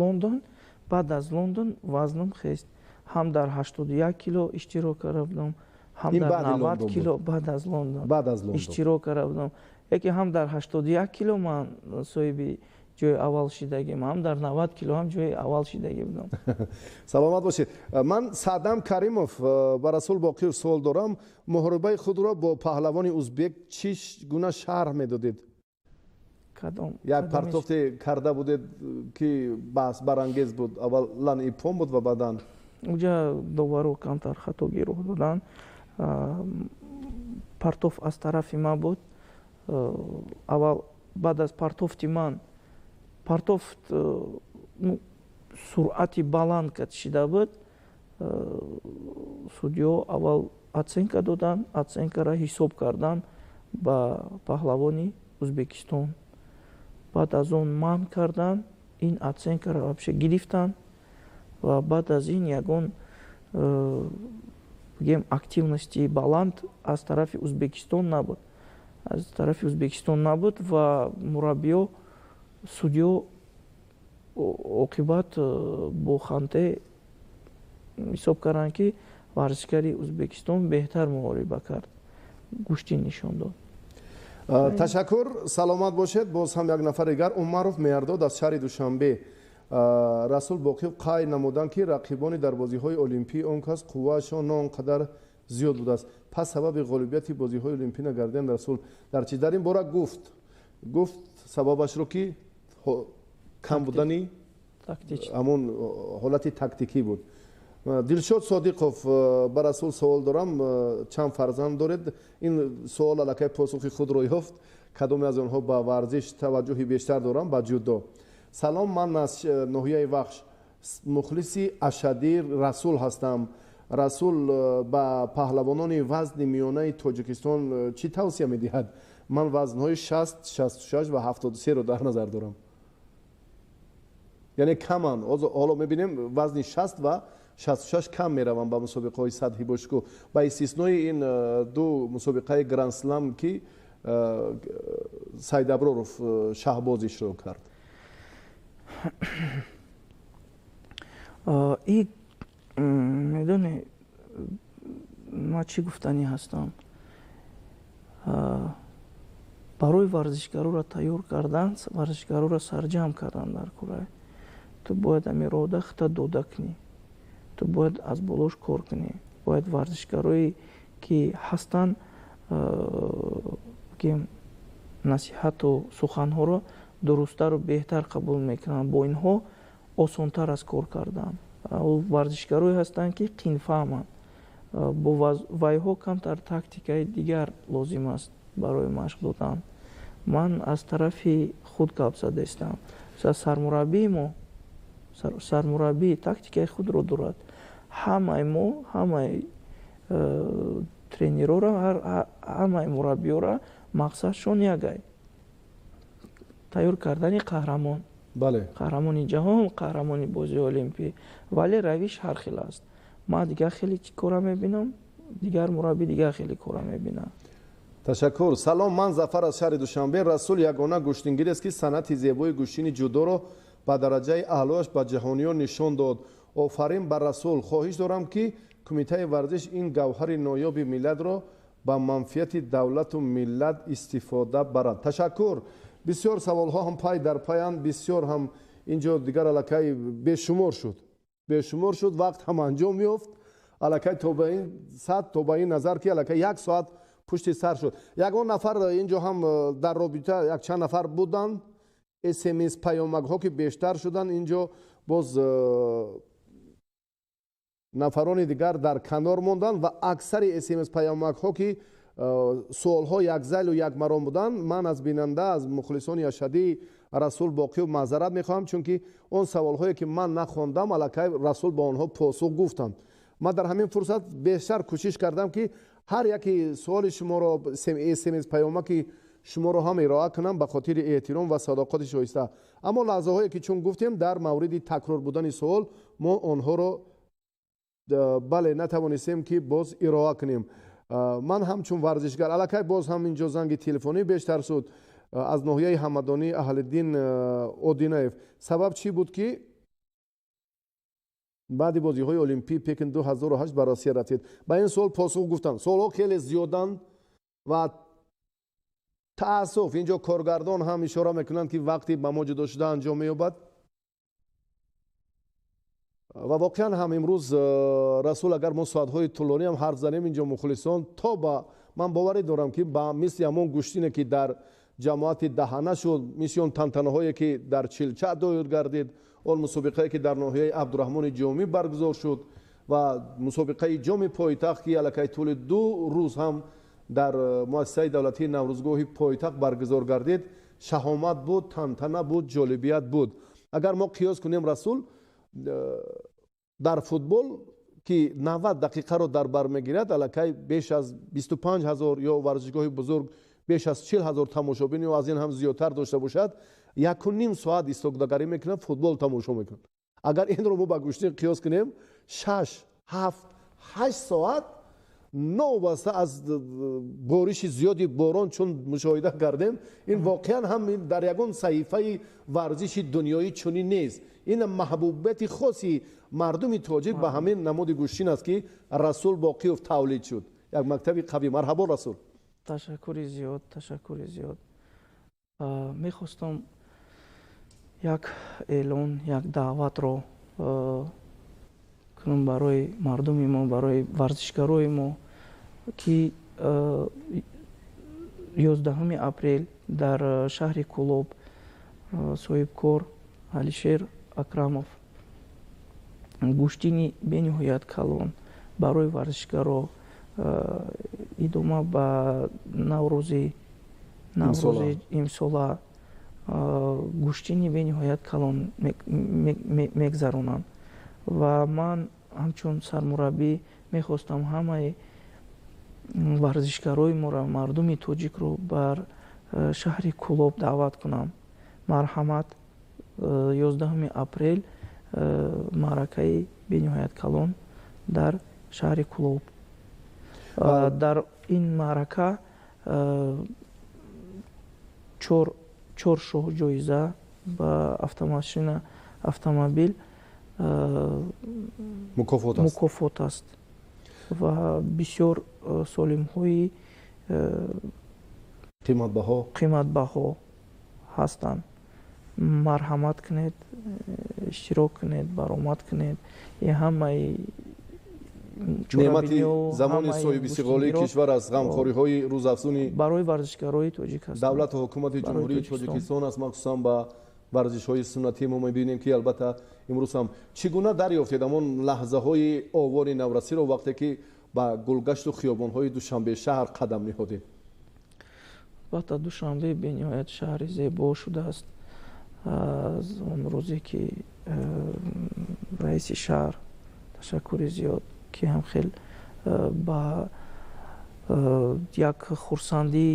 Лондон вазнам хест. Ҳам дар 81 кило иштирок карда будам, ҳам дар 90 кило. Баъд аз Лондон иштирок карда будам, яке ҳам дар 81 кило ман соҳиби ҷои аввал шидагим, ҳам дар 90 кило ҳам ҷои аввал шидагӣ будам. Саломат бошед. Ман Саъдам Каримов, ба Расул Боқиев суол дорам. Муҳорибаи худро бо паҳлавони узбек чӣ гуна шарҳ медодед? Як партофте карда будед, ки баҳсбарангез буд. Аввалан иппон буд ва баъдан Уҷа доваро камтар хатогӣ роҳ доданд. Партоф аз тарафи ман буд аввал. Баъд аз партофти ман, партофт суръати баланд кашида буд, судьё аввал оценка доданд, оценкаро ҳисоб карданд ба паҳлавони Ӯзбекистон. Баъд аз он манъ карданд, ин оценкаро вообще гирифтанд. Ва баъд аз ин ягон, бигем, активности баланд аз тарафи Ӯзбекистон набуд, аз тарафи Ӯзбекистон набуд. Ва мураббиё, судьё оқибат бо ханте ҳисоб карданд, ки варзишгари Ӯзбекистон беҳтар муҳориба кард, гӯштин нишон дод. Ташаккур, саломат бошед. Боз ҳам як нафар дигар, Умаров Меҳрдод аз шаҳри Душанбе. Расул Боқиев қайд намуданд, ки рақибони дар бозиҳои олимпӣ он кас қувваашон на он қадар зиёд будааст. Пас сабаби ғолибияти бозиҳои олимпӣ нагардидан Расул дар чи? Дар ин бора гуфт сабабашро, ки кам будани ҳамон ҳолати тактикӣ буд. Дилшод Содиқов, ба Расул суол дорам: чанд фарзанд доред? Ин суол аллакай посухи худро ёфт. Кадоме аз онҳо ба варзиш таваҷҷӯҳи бештар дорам, ба ҷудо? Салом, ман аз ноҳияи Вахш, мухлиси ашаддии Расул ҳастам. Расул ба паҳлавонони вазни миёнаи Тоҷикистон чӣ тавсия медиҳад? Ман вазнҳои 60, 66 ва 73-ро дар назар дорам, яъне каманд. Ҳоло мебинем, вазни 60 ва 66 кам мераванд ба мусобиқаҳои сатҳи бошукӯҳ, ба истиснои ин ду мусобиқаи грандслам, ки Сайдаброров Шаҳбоз иштирок кард. И медони, ман чӣ гуфтанӣ ҳастам? Барои варзишгароро тайёр кардан, варзишгароро сарҷамъ кардан дар кӯра, ту бояд ами рода хита дода кунӣ, ту бояд аз болош кор кунӣ. Бояд варзишгарое ки ҳастанд, бигем, насиҳату суханҳоро дурусттару беҳтар қабул мекунанд, бо инҳо осонтар аст кор кардан. Варзишгарое ҳастанд, ки қинфаҳманд, бо вайҳо камтар тактикаи дигар лозим аст барои машқ додан. Ман аз тарафи худ гап задаистам. Сармураббии мо, сармураббӣ тактикаи худро дорад. Ҳамаи мо, ҳамаи тренерора, ҳамаи мураббиёра мақсадшон ягай: тайёр кардани қаҳрамон, қаҳрамони ҷаҳон, қаҳрамони бозии олимпӣ. Вале равиш ҳар хел аст. Ман дигар хеле кора мебинам, дигар мураббӣ дигар хеле кора мебинад. Ташаккур. Салом, ман Зафар аз шаҳри Душанбе. Расул ягона гӯштингир аст, ки санъати зебои гӯштини ҷудоро ба дараҷаи аълояш ба ҷаҳониён нишон дод. Офарин бар Расул. Хоҳиш дорам, ки Кумитаи варзиш ин гавҳари ноёби миллатро ба манфиати давлату миллат истифода барад. Ташаккур. Бисёр саволҳо ҳам пай дар паянд, бисёр ҳам инҷо дигар аллакай бешумор шуд, бешумор шуд. Вақт ҳам анҷом ёфт аллакай, то ба ин саат, то ба ин назар, ки аллакай як соат пушти сар шуд. Ягон нафар инҷо ҳам дар робита, якчанд нафар буданд, СМС паёмакҳо ки бештар шуданд. Инҷо боз нафарони дигар дар канор монданд ва аксари СМС паёмакҳо, ки Суолҳо якзайлу якмаром буданд. Ман аз бинанда, аз мухлисони ашадии Расул Боқиев маъзарат мехоҳам, чунки он саволҳое ки ман нахондам, аллакай Расул ба онҳо посух гуфтанд. Ман дар ҳамин фурсат бештар кӯшиш кардам, ки ҳар яке суоли шуморо, смс паёмаки шуморо ҳам ироа кунам ба хотири эҳтиром ва садоқати шоиста. Аммо лаҳзаҳое ки чун гуфтем, дар мавриди такрор будани суол мо онҳоро, бале, натавонистем, ки боз ироа кунем. Ман ҳамчун варзишгар, аллакай боз ҳам инҷо занги телефонӣ бештар шуд аз ноҳияи Ҳамадонӣ, Аҳлиддин Одинаев. Сабаб чӣ буд, ки баъди бозиҳои Олимпии Пекин 2008 ба Россия рафтед? Ба ин суол посух гуфтам. Суолҳо хеле зиёданд ва таассуф, инҷо коргардон ҳам ишора мекунанд, ки вақти ба мо ҷудо шуда анҷом меёбад. Ва воқеан ҳам имрӯз, Расул, агар мо соатҳои тӯлонӣ ҳам ҳарф занем, инҷо мухлисон то ба ман боварӣ дорам, ки ба мисли ҳамон гӯштине, ки дар ҷамоати Даҳана шуд, мисли он тантанаҳое, ки дар Чилча доир гардид, он мусобиқае, ки дар ноҳияи Абдураҳмони Ҷомӣ баргузор шуд, ва мусобиқаи ҷоми пойтахт, ки аллакай тӯли 2 рӯз ҳам дар муассисаи давлатии Наврӯзгоҳи пойтахт баргузор гардид, шаҳомат буд, тантана буд, ҷолибият буд. Агар мо қиёс кунем, Расул, дар футбол, ки 90 дақиқаро дар бар мегирад, аллакай беш аз 25 ҳазор ё варзишгоҳи бузург беш аз 40 ҳазор тамошобин ё аз ин ҳам зиёдтар дошта бошад, 1,5 соат истодагарӣ мекунад, футбол тамошо мекунад. Агар инро мо ба гӯштин қиёс кунем, 6, 7, 8 соат, новобаста аз бориши зиёди борон, чун мушоҳида кардем, ин воқеан ҳам дар ягон саҳифаи варзиши дунёӣ чунин нест. Ин маҳбубияти хоси мардуми тоҷик ба ҳамин намуди гӯштин аст, ки Расул Боқиев тавлид шуд, як мактаби қавӣ. Марҳабо, Расул. Ташаккури зиёд, ташаккури зиёд. Мехостам як эълон, як даъватро кунам барои мардуми мо, барои варзишгарои мо, ки 11 апрел дар шаҳри Кӯлоб соҳибкор Алишер Акрамов гӯштини бениҳоят калон барои варзишгаро, идома ба наврӯзи имсола, гӯштини бениҳоят калон мегзаронанд. Ва ман ҳамчун сармураббӣ мехостам ҳамаи варзишгарои моро, мардуми тоҷикро бар шаҳри Кӯлоб даъват кунам. Марҳамат, 11 апрел маъракаи бениҳоят калон дар шаҳри Кӯлоб. Дар ин маърака чор шоҳ ҷоиза ба автомашина, автомобил мукофот аст ва бисёр солимҳои қиматбаҳо. Қиматбаҳо ҳастанд. Марҳамат кунед, иштирок кунед, баромад кунед. Ҳамаи неъмати замони соҳибистиқлолии кишвар аст, ғамхориҳои рӯзафзуни барои варзишгарои тоҷик ҳастанд. Давлату ҳукумати Ҷумҳурии Тоҷикистон аст, махсусан ба варзишҳои суннатӣ. Мо мебинем, ки албатта имрӯз ҳам чӣ гуна дарёфтед ҳамон лаҳзаҳои овори наврасиро, вақте ки ба гулгашту хиёбонҳои Душанбе шаҳр қадам ниҳодед? Албатта, Душанбе бениҳоят шаҳри зебо шудааст. Аз он рӯзе ки раиси шаҳр, ташаккури зиёд, ки ҳам хел ба як хурсандӣ,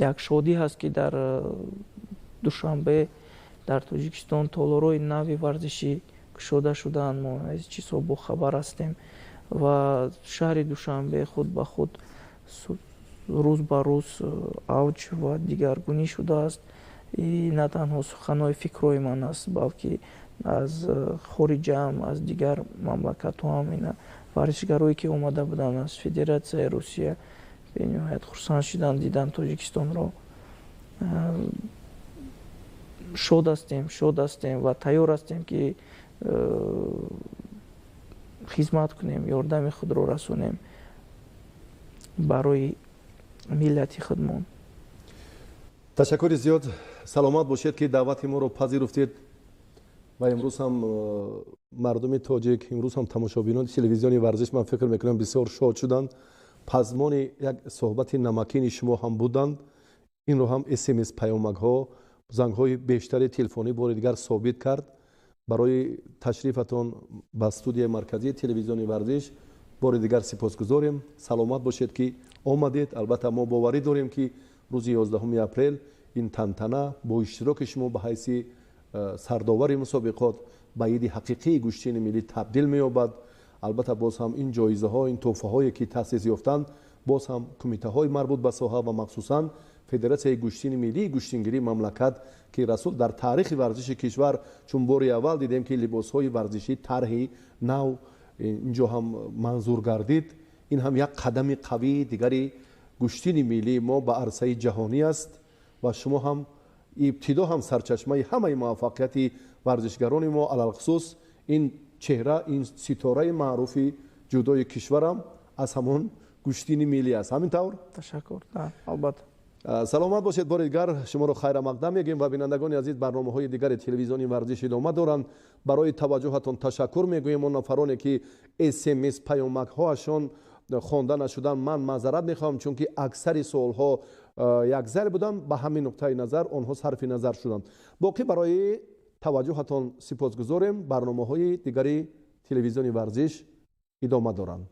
як шодӣ ҳаст, ки дар Душанбе, дар Тоҷикистон толорҳои нави варзишӣ кушода шудаанд. Мо аз чизҳо бохабар ҳастем ва шаҳри Душанбе худ ба худ рӯз ба рӯз авҷ ва дигаргунӣ шудааст. И на танҳо суханҳои фикрҳои ман аст, балки аз хориҷаам, аз дигар мамлакатҳо ҳам ина варзишгарое ки омада буданд аз Федератсияи Русия, бениҳоят хурсанд шуданд, дидан Тоҷикистонро. Шод ҳастем, шод ҳастем ва тайёр ҳастем, ки хизмат кунем, ёрдами худро расонем барои миллати худмон. Ташаккури зиёд, саломат бошед, ки даъвати моро пазируфтед. Ва имрӯз ҳам мардуми тоҷик, имрӯз ҳам тамошобинони телевизиони Варзиш, ман фикр мекунам, бисёр шод шуданд. Пазмони як суҳбати намакини шумо ҳам буданд. Инро ҳам СМС паёмакҳо, зангҳои бештари телефонӣ бори дигар собит кард. Барои ташрифатон ба студияи марказии телевизиони варзиш бори дигар сипосгузорем. Саломат бошед, ки омадед. Албатта, мо боварӣ дорем, ки рӯзи 11 апрел ин тантана бо иштироки шумо ба ҳайси сардовари мусобиқот ба иди ҳақиқии гӯштини миллӣ табдил меёбад. Албатта, боз ҳам ин ҷоизаҳо, ин тӯҳфаҳое ки таъсис ёфтанд, боз ҳам кумитаҳои марбут ба соҳа ва махсусан Федератсияи гӯштини миллии гӯштингирии мамлакат, ки Расул дар таърихи варзиши кишвар чун бори аввал дидем, ки либосҳои варзишӣ тарҳи нав инҷо ҳам манзур гардид. Ин ҳам як қадами қавии дигари гӯштини миллии мо ба арсаи ҷаҳонӣ аст ва шумо ҳам ибтидо ҳам сарчашмаи ҳамаи муваффақияти варзишгарони мо, алалхусус ин чеҳра, ин ситораи маъруфи ҷудои кишварам аз ҳамон гӯштини миллӣ аст. Ҳамин тавр? Ташаккур, албатта. Саломат бошед. Бори дигар шуморо хайрамақдам мегӯем ва бинандагони азиз, барномаҳои дигари телевизиони варзиш идома доранд. Барои таваҷҷӯҳатон ташаккур мегӯем. Он нафароне ки СМС паёмакҳоашон хонда нашуданд, ман маъзарат мехоҳам, чунки аксари суолҳо якзар буданд, ба ҳамин нуқтаи назар онҳо сарфи назар шуданд. Боқӣ барои таваҷҷӯҳатон сипосгузорем. Барномаҳои дигари телевизиони варзиш идома доранд.